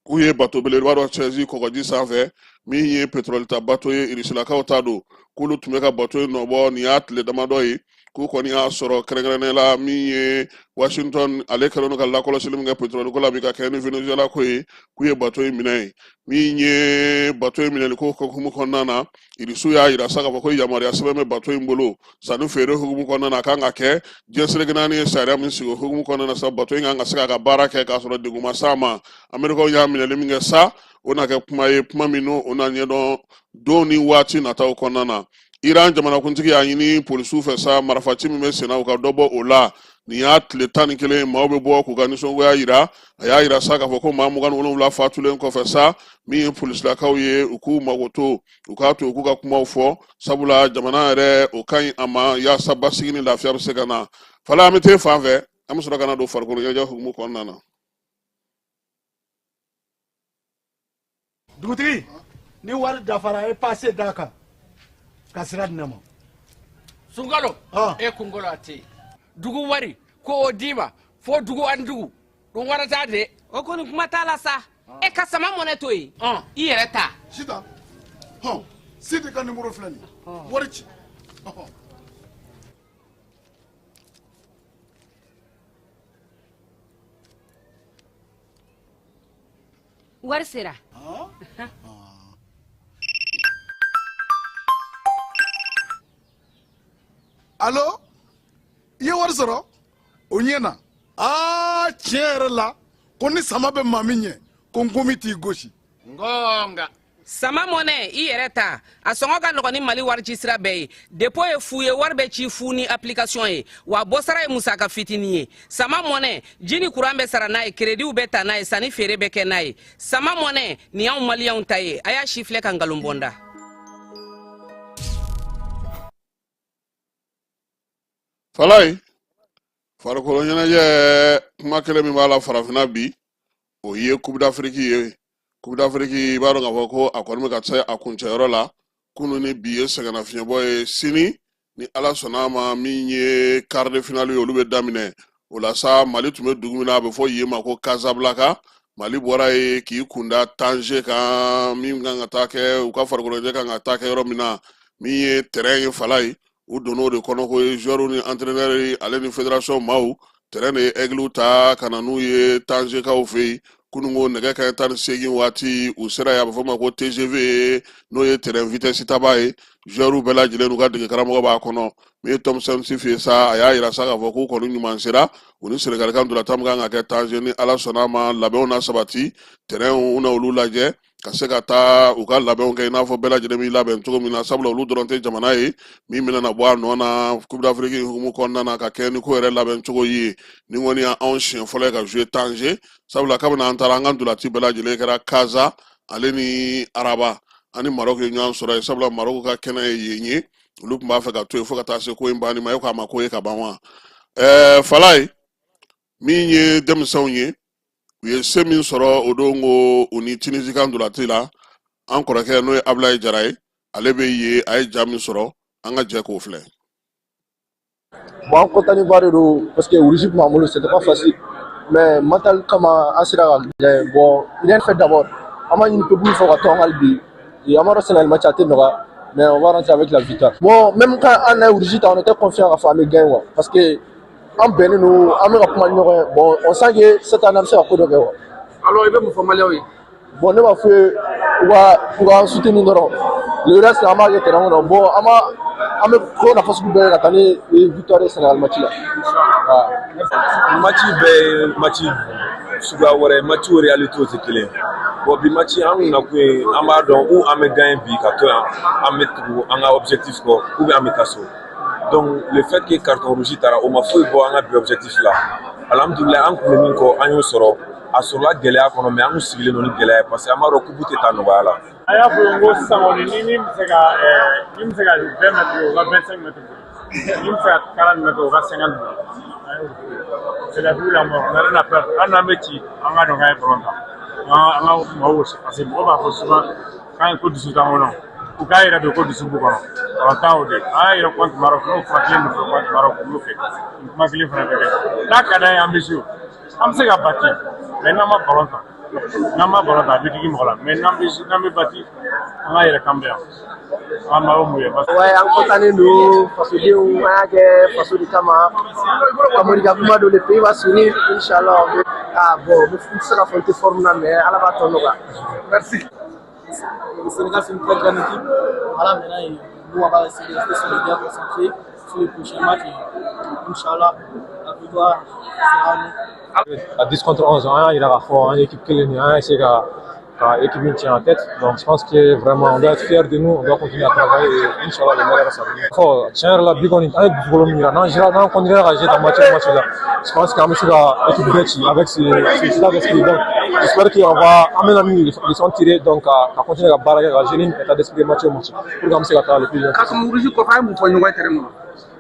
k'u ye bato belebeleba dɔ saisi kɔgɔji sanfɛ, min ye petrɔli ta bato ye, irisilakaw ta don, k'olu tun bɛ ka bato in nɔbɔ nin y'a tile damadɔ ye, k'u kɔni y'a sɔrɔ. Kɛrɛnkɛrɛnnenya la, min ye Washington, ale kɛlen don ka lakɔlɔsili min kɛ petrɔli ko la bi ka kɛ ni Venezuela ko ye, k'u ye bato in minɛ yen. Min ye bato in minɛli ko hukumu kɔnɔna na, Irisiw y'a yira sa k'a fɔ ko yamaruya sɛbɛn bɛ bato in bolo sanni feere hukumu kɔnɔna na, a kan ka kɛ diɲɛ seleke naani ye sariya min sigi o hukumu kɔnɔna na sa, bato in kan ka se k'a ka baara kɛ k'a sɔrɔ degun ma s'a ma. Amerikaw y'a minɛli min kɛ sa, o na kɛ kuma ye, kuma min n'o o na ɲɛdɔn don ni waati nataw kɔnɔna na. Iran jamanakuntigi y'a ɲini polisiw fɛ sa, marifaci min bɛ senna, u ka dɔ bɔ o la. Nin y'a tile 11, maaw bɛ bɔ k'u ka nisɔngoya yira. A y'a yira sa k'a fɔ ko maa 27 fatulen kɔfɛ sa, min ye polisilakaw ye, u k'u mago to, u k'a to u k'u ka kumaw fɔ, sabula jamana yɛrɛ o ka ɲi a ma, yaasa basigi ni lafiya bɛ se ka na. Fala, an bɛ t'e fan fɛ, an bɛ sɔrɔ ka na don farikolo ɲɛnajɛ hukumu kɔnɔna na. Dugutigi, ni wari dafara, e pase d'a kan ka sira di ne ma. Sunkalo, e kunkolo a tɛ yen. Dugu wari ko o d'i ma fo dugu ani dugu dun wara t'a de. O kɔni, kuma t'a la sa. E ka sama mɔnɛ to yen, i yɛrɛ ta. Sitan, hɔn, Sidi ka nimoro filɛ nin ye, wari ci. Wari sera. Allo, i ye wari sɔrɔ? O ɲɛna. Aa, tiɲɛ yɛrɛ la, ko ni sama bɛ maa min ɲɛ, ko nkomi t'i gosi. Ngonga. Sama Mɔnɛ, i yɛrɛ ta, a sɔngɔ ka nɔgɔn ni Mali wari ci sira bɛɛ ye. Dépôt ye fu ye, wari bɛ ci fu ni application ye, wa bɔsara ye musaka fitinin ye. Sama Mɔnɛ, ji ni kuran bɛ sara n'a ye, créditw bɛ ta n'a ye, sanni feere bɛ kɛ n'a ye. Sama Mɔnɛ, nin y'anw maliyɛnw ta ye, a y'a si filɛ ka nkalon bɔ n da. Falayi, farikolo ɲɛnajɛ kuma kelen min b'a la farafinna bi, o ye Coupe d'Afrique ye. Coupe d'Afrique, i b'a dɔn k'a fɔ ko a kɔni bɛ ka se a kuncɛyɔrɔ la. Kunun ni bi ye sɛgɛnnafiɲɛbɔ ye. Sini ni Ala sɔnna a ma, min ye quart de finale ye, olu bɛ daminɛ o la sa. Mali tun bɛ dugu min na, a bɛ fɔ yen ma ko Casablanca. Mali bɔra yen k'i kunda Tanger kan, min kan ka taa kɛ u ka farikolo ɲɛnajɛ kan ka taa kɛ yɔrɔ min na, min ye terrain ye. Falayi, u donn'o de kɔnɔ ko ye joueurs ni entraîneur ale ni fédération maaw, terrain de ye aigle ta ka na n'u ye Tangerkaw fɛ yen. Kununko nɛgɛ kanɲɛ 18 waati, u sera yen. A bɛ fɔ o ma ko TGV, n'o ye terrain vitesse taba ye. Joueurs bɛɛ lajɛlen n'u ka dege karamɔgɔ b'a kɔnɔ. Min ye Tom Saintfiet ye sa, a y'a yira sa k'a fɔ k'u kɔni ɲuman sera u ni Senegali ka ntolantan min kan ka kɛ Tanger. Ni Ala sɔnna a ma, labɛnw na sabati, terrain u na olu lajɛ ka se ka taa u ka labɛnw kɛ i n'a fɔ bɛɛ lajɛlen b'i labɛn cogo min na, sabula olu dɔrɔn tɛ jamana ye min bɛna na bɔ a nɔ na Coupe d'Afrique hukumu kɔnɔna na ka kɛ ni ko yɛrɛ labɛn cogo ye. Ni kɔni y'anw siɲɛ fɔlɔ ye ka jouer Tanger, sabula kabini an taara, an ka ntolanci bɛɛ lajɛlen kɛra Casa ale ni Rabat. Ani Maroc ye ɲɔgɔn sɔrɔ yen, sabula Maroc ka kɛnɛ ye yen ye. Olu tun b'a fɛ ka to yen fo ka taa se ko in banni ma. E ko a ma ko ye ka ban wa? Falaye, min ye denmisɛnw ye, u ye se min sɔrɔ o don ko u ni Tunisie ka ntolanci la, an kɔrɔkɛ n'o ye Abulayi Jara ye, ale bɛ yen, a ye ja min sɔrɔ, an ka jɛ k'o filɛ. Bon, an content ba de don parce que rouge tun b'an bolo, c'était pas facile, mais mental kama an sera ka gagner. Bon, rien fait d'abord, an b'a ɲini peuple fɛ ka to an hali bi. An b'a dɔn Sénégal match a tɛ nɔgɔya, mais on va rentrer avec la victoire. Bon, même quand an n'a ye rouge ta, on était confiant k'a fɔ an bɛ gagner quoi, parce que an bɛnnen don, an bɛ ka kuma ni ɲɔgɔn ye. Bon, on sent que cette année an bɛ se ka ko dɔ kɛ quoi. Alors, i bɛ mun fɔ maliyɛnw ye? Bon, ne b'a f'u ye u ka an soutenir dɔrɔn. Le reste, an b'a kɛ terrain kɔnɔ. Bon, an b'a an bɛ ko nafa sugu bɛɛ ka taa ni victoire ye Sénégal match la. Match bɛɛ ye match suguya wɛrɛ ye, match réalité tɛ kelen. Bon, bi match, an kun nakun ye, an b'a dɔn ou an bɛ gagner bi ka to yan, an bɛ tugu an ka objectif kɔ, ou bien an bɛ taa so. Donc le fait que carton rouge taara, o ma foyi bɔ an ka bi objectif la. Alhamdulilayi, an kun bɛ min kɔ, an y'o sɔrɔ. A sɔrɔla gɛlɛya kɔnɔ, mais an kun sigilen don ni gɛlɛya ye parce que an b'a dɔn coupe tɛ taa nɔgɔya la. A y'a fɔ n ko sisan kɔni, ni min bɛ se ka ni min bɛ se ka 20 mètres, o ka 25 mètres, ni min bɛ se ka 40 mètres, o ka 50 mètres. C'est la vie ou la mort, on n'a rien à perdre. Hali n'an bɛ ci, an ka dɔn k'an ye ballon ta, an ka maaw gosi, parce que mɔgɔ b'a fɔ souvent k'an ye ko dusu t'an kɔnɔ. U k'a yɛrɛ dɔn ko dusu b'u kɔnɔ, ballon tan o de an y'a yɛrɛ contre Maroc, n'o kuma kelen de fɔ contre Maroc, u y'o kɛ. Nin kuma kelen fana bɛ kɛ n'a ka d'an ye, an bɛ jouer, an bɛ se ka battre, mais n'an ma ballon ta, n'an ma ballon ta, a bɛ digi mɔgɔ la. Mais n'an bɛ battre, an ka yɛrɛ kan bɛ yan, an b'aw mun ye. Ouais, an content don, fasodenw, an y'a kɛ faso de kama. Kamori ka kuma don, le pays va sourire, inchallah. Ah bon, n tɛ se k'a fɔ n tɛ forme na, mais Ala b'a tɔ nɔgɔya. Merci. Le Sénégal, c'est une très grande équipe. Voilà, maintenant, nous, on va essayer de rester solidaires, concentrés sur le prochain match. Et, Inch'Allah, la victoire sera à nous. À 10 contre 11, hein, il a fort, hein, équipe kelen, hein, c'est ka équipe tient en tête. Donc je pense que vraiment on doit être fiers de nous, on doit continuer à travailler et Inch'Allah le meilleur va venir. Fort, tiɲɛ yɛrɛ la, bi kɔni an ye dusukolo min yira, n'an sera, n'an continuera ka jouer dans match match la, je pense qu'an bɛ se ka équipe bɛɛ ci avec ce état d'esprit. Donc j'espère qu'on va an bɛna min leçon tirer, donc ka continuer ka baara kɛ, ka jouer ni état d'esprit match o match pour qu'an bɛ se ka taa le plus loin. Carton rouge kɔfɛ, a ye mun fɔ ɲɔgɔn ye terrain kɔnɔ?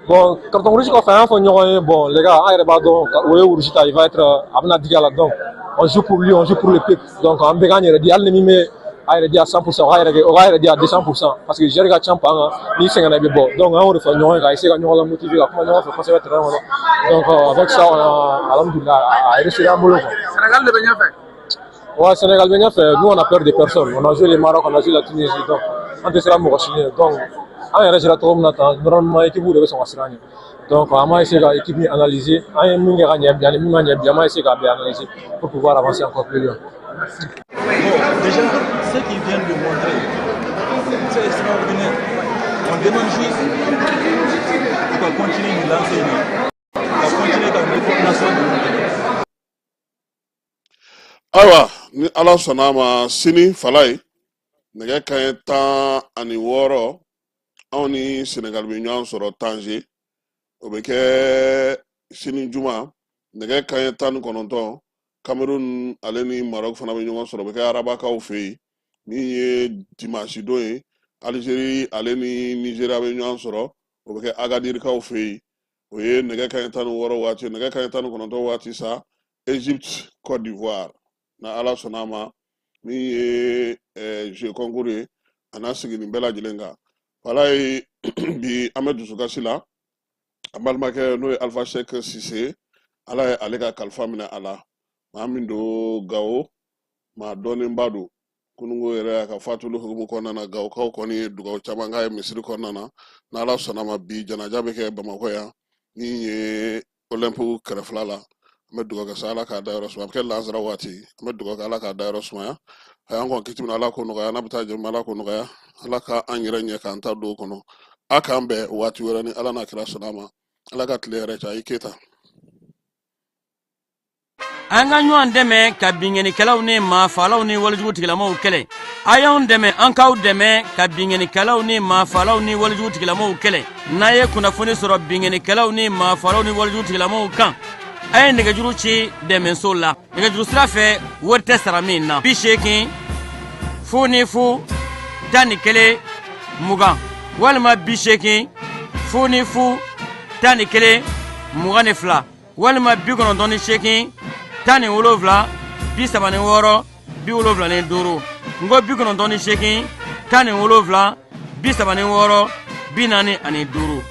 Bon, carton rouge kɔfɛ, an y'a fɔ ɲɔgɔn ye, bon les gars, an yɛrɛ b'a dɔn o ye rouge ta, il va être, a bɛna digi a la. Donc on joue pour lui, on joue pour le peuple. Donc an bɛɛ k'an yɛrɛ di, hali ni min bɛ a yɛrɛ di à 100%, o k'a yɛrɛ kɛ, o k'a yɛrɛ di à 200%, parce que joueur ka ca pan kan, n'i sɛgɛnna i bɛ bɔ. Donc an y'o de fɔ ɲɔgɔn ye, ka essayer ka ɲɔgɔn la motiver, ka kuma ɲɔgɔn fɛ kosɛbɛ terrain kɔnɔ. Donc avec ça, on a, alhamdoulilah, a réussi an bolo quoi. Sénégal de bɛ ɲɛfɛ. Ouais, Sénégal bɛ ɲɛfɛ. Nous, on a peur de personne. On a joué le Maroc, on a joué la Tunisie, donc an tɛ siran mɔgɔ si ɲɛ. Donc An yɛrɛ sera cogo min na tan, normalement équipe de bɛ sɔn ka siran an ɲɛ. Donc an b'a essayer ka équipe analyser, an ye min kɛ ka ɲɛ bi ani min ma ɲɛ bi, an b'a essayer k'a bɛɛ analyser pour pouvoir avancer encore plus loin. Bon, déjà, ce qu'ils viennent de montrer, c'est extraordinaire. On demande juste qu'on continue de lancer, qu'on continue ka nation de. Ayiwa, ni Ala sɔnna a ma, sini fala ye nɛgɛ kanɲɛ 16, anw ni Senegal bɛ ɲɔgɔn sɔrɔ Tanze. O bɛ kɛ sini juma nɛgɛ kanɲɛ 19. Cameroun ale ni Maroc fana bɛ ɲɔgɔn sɔrɔ, o bɛ kɛ Arabakaw fɛ yen. Min ye dimanche don ye, Algérie ale ni Nigeria bɛ ɲɔgɔn sɔrɔ, o bɛ kɛ Agadirikaw fɛ yen, o ye nɛgɛ kanɲɛ 16 waati. Nɛgɛ kanɲɛ 19 waati sa, Égypte Côte d'Ivoire. Na Ala sɔnna a ma, min ye jeu concours ye, a n'a sigi nin bɛɛ lajɛlen kan. Wala ye bi an bɛ dusukasi la, an balimakɛ n'o ye Alpha Cheikh Sise, Ala ye ale ka kalifa minɛ a la. Maa min don Gawo, maa dɔnnenba don. Kununko yɛrɛ a ka fatuli hukumu kɔnɔna na, Gawokaw kɔni ye dugawu caman k'a ye misiri kɔnɔna na. N'Ala sɔnna ma, bi janaja bɛ kɛ Bamakɔ yan, min ye Olympe kɛrɛfɛla la. An bɛ dugawu kɛ sa, Ala k'a dayɔrɔ sumaya. A bɛ kɛ lansara waati. An bɛ dugawu kɛ, Ala k'a dayɔrɔ sumaya. A y'an kɔn kiti min, Ala k'o nɔgɔya. N'a bɛ taa jɛma, Ala k'o nɔgɔya. Ala ka an yɛrɛ ɲɛ k'an ta don o kɔnɔ. A k'an bɛn waati wɛrɛ ni Ala n'a kira sɔnna a ma. Ala ka tile yɛrɛ caya i Keyita. An ka ɲɔgɔn dɛmɛ ka binkannikɛlaw ni maafalaw ni walejugu tigilamaw kɛlɛ. A y'anw dɛmɛ, an k'aw dɛmɛ ka binkannikɛlaw ni maafalaw ni walejugu tigilamaw kɛlɛ. N'a ye kunnafoni sɔrɔ binkannikɛlaw ni maafalaw ni walejugu tigilamaw kan, a ye nɛgɛjuru ci dɛmɛso la nɛgɛjuru sira fɛ, wari tɛ sara min na: 80 00 11 20 walima 80 00 11 22 walima 98 17 36 75. N ko 98 17 36 45.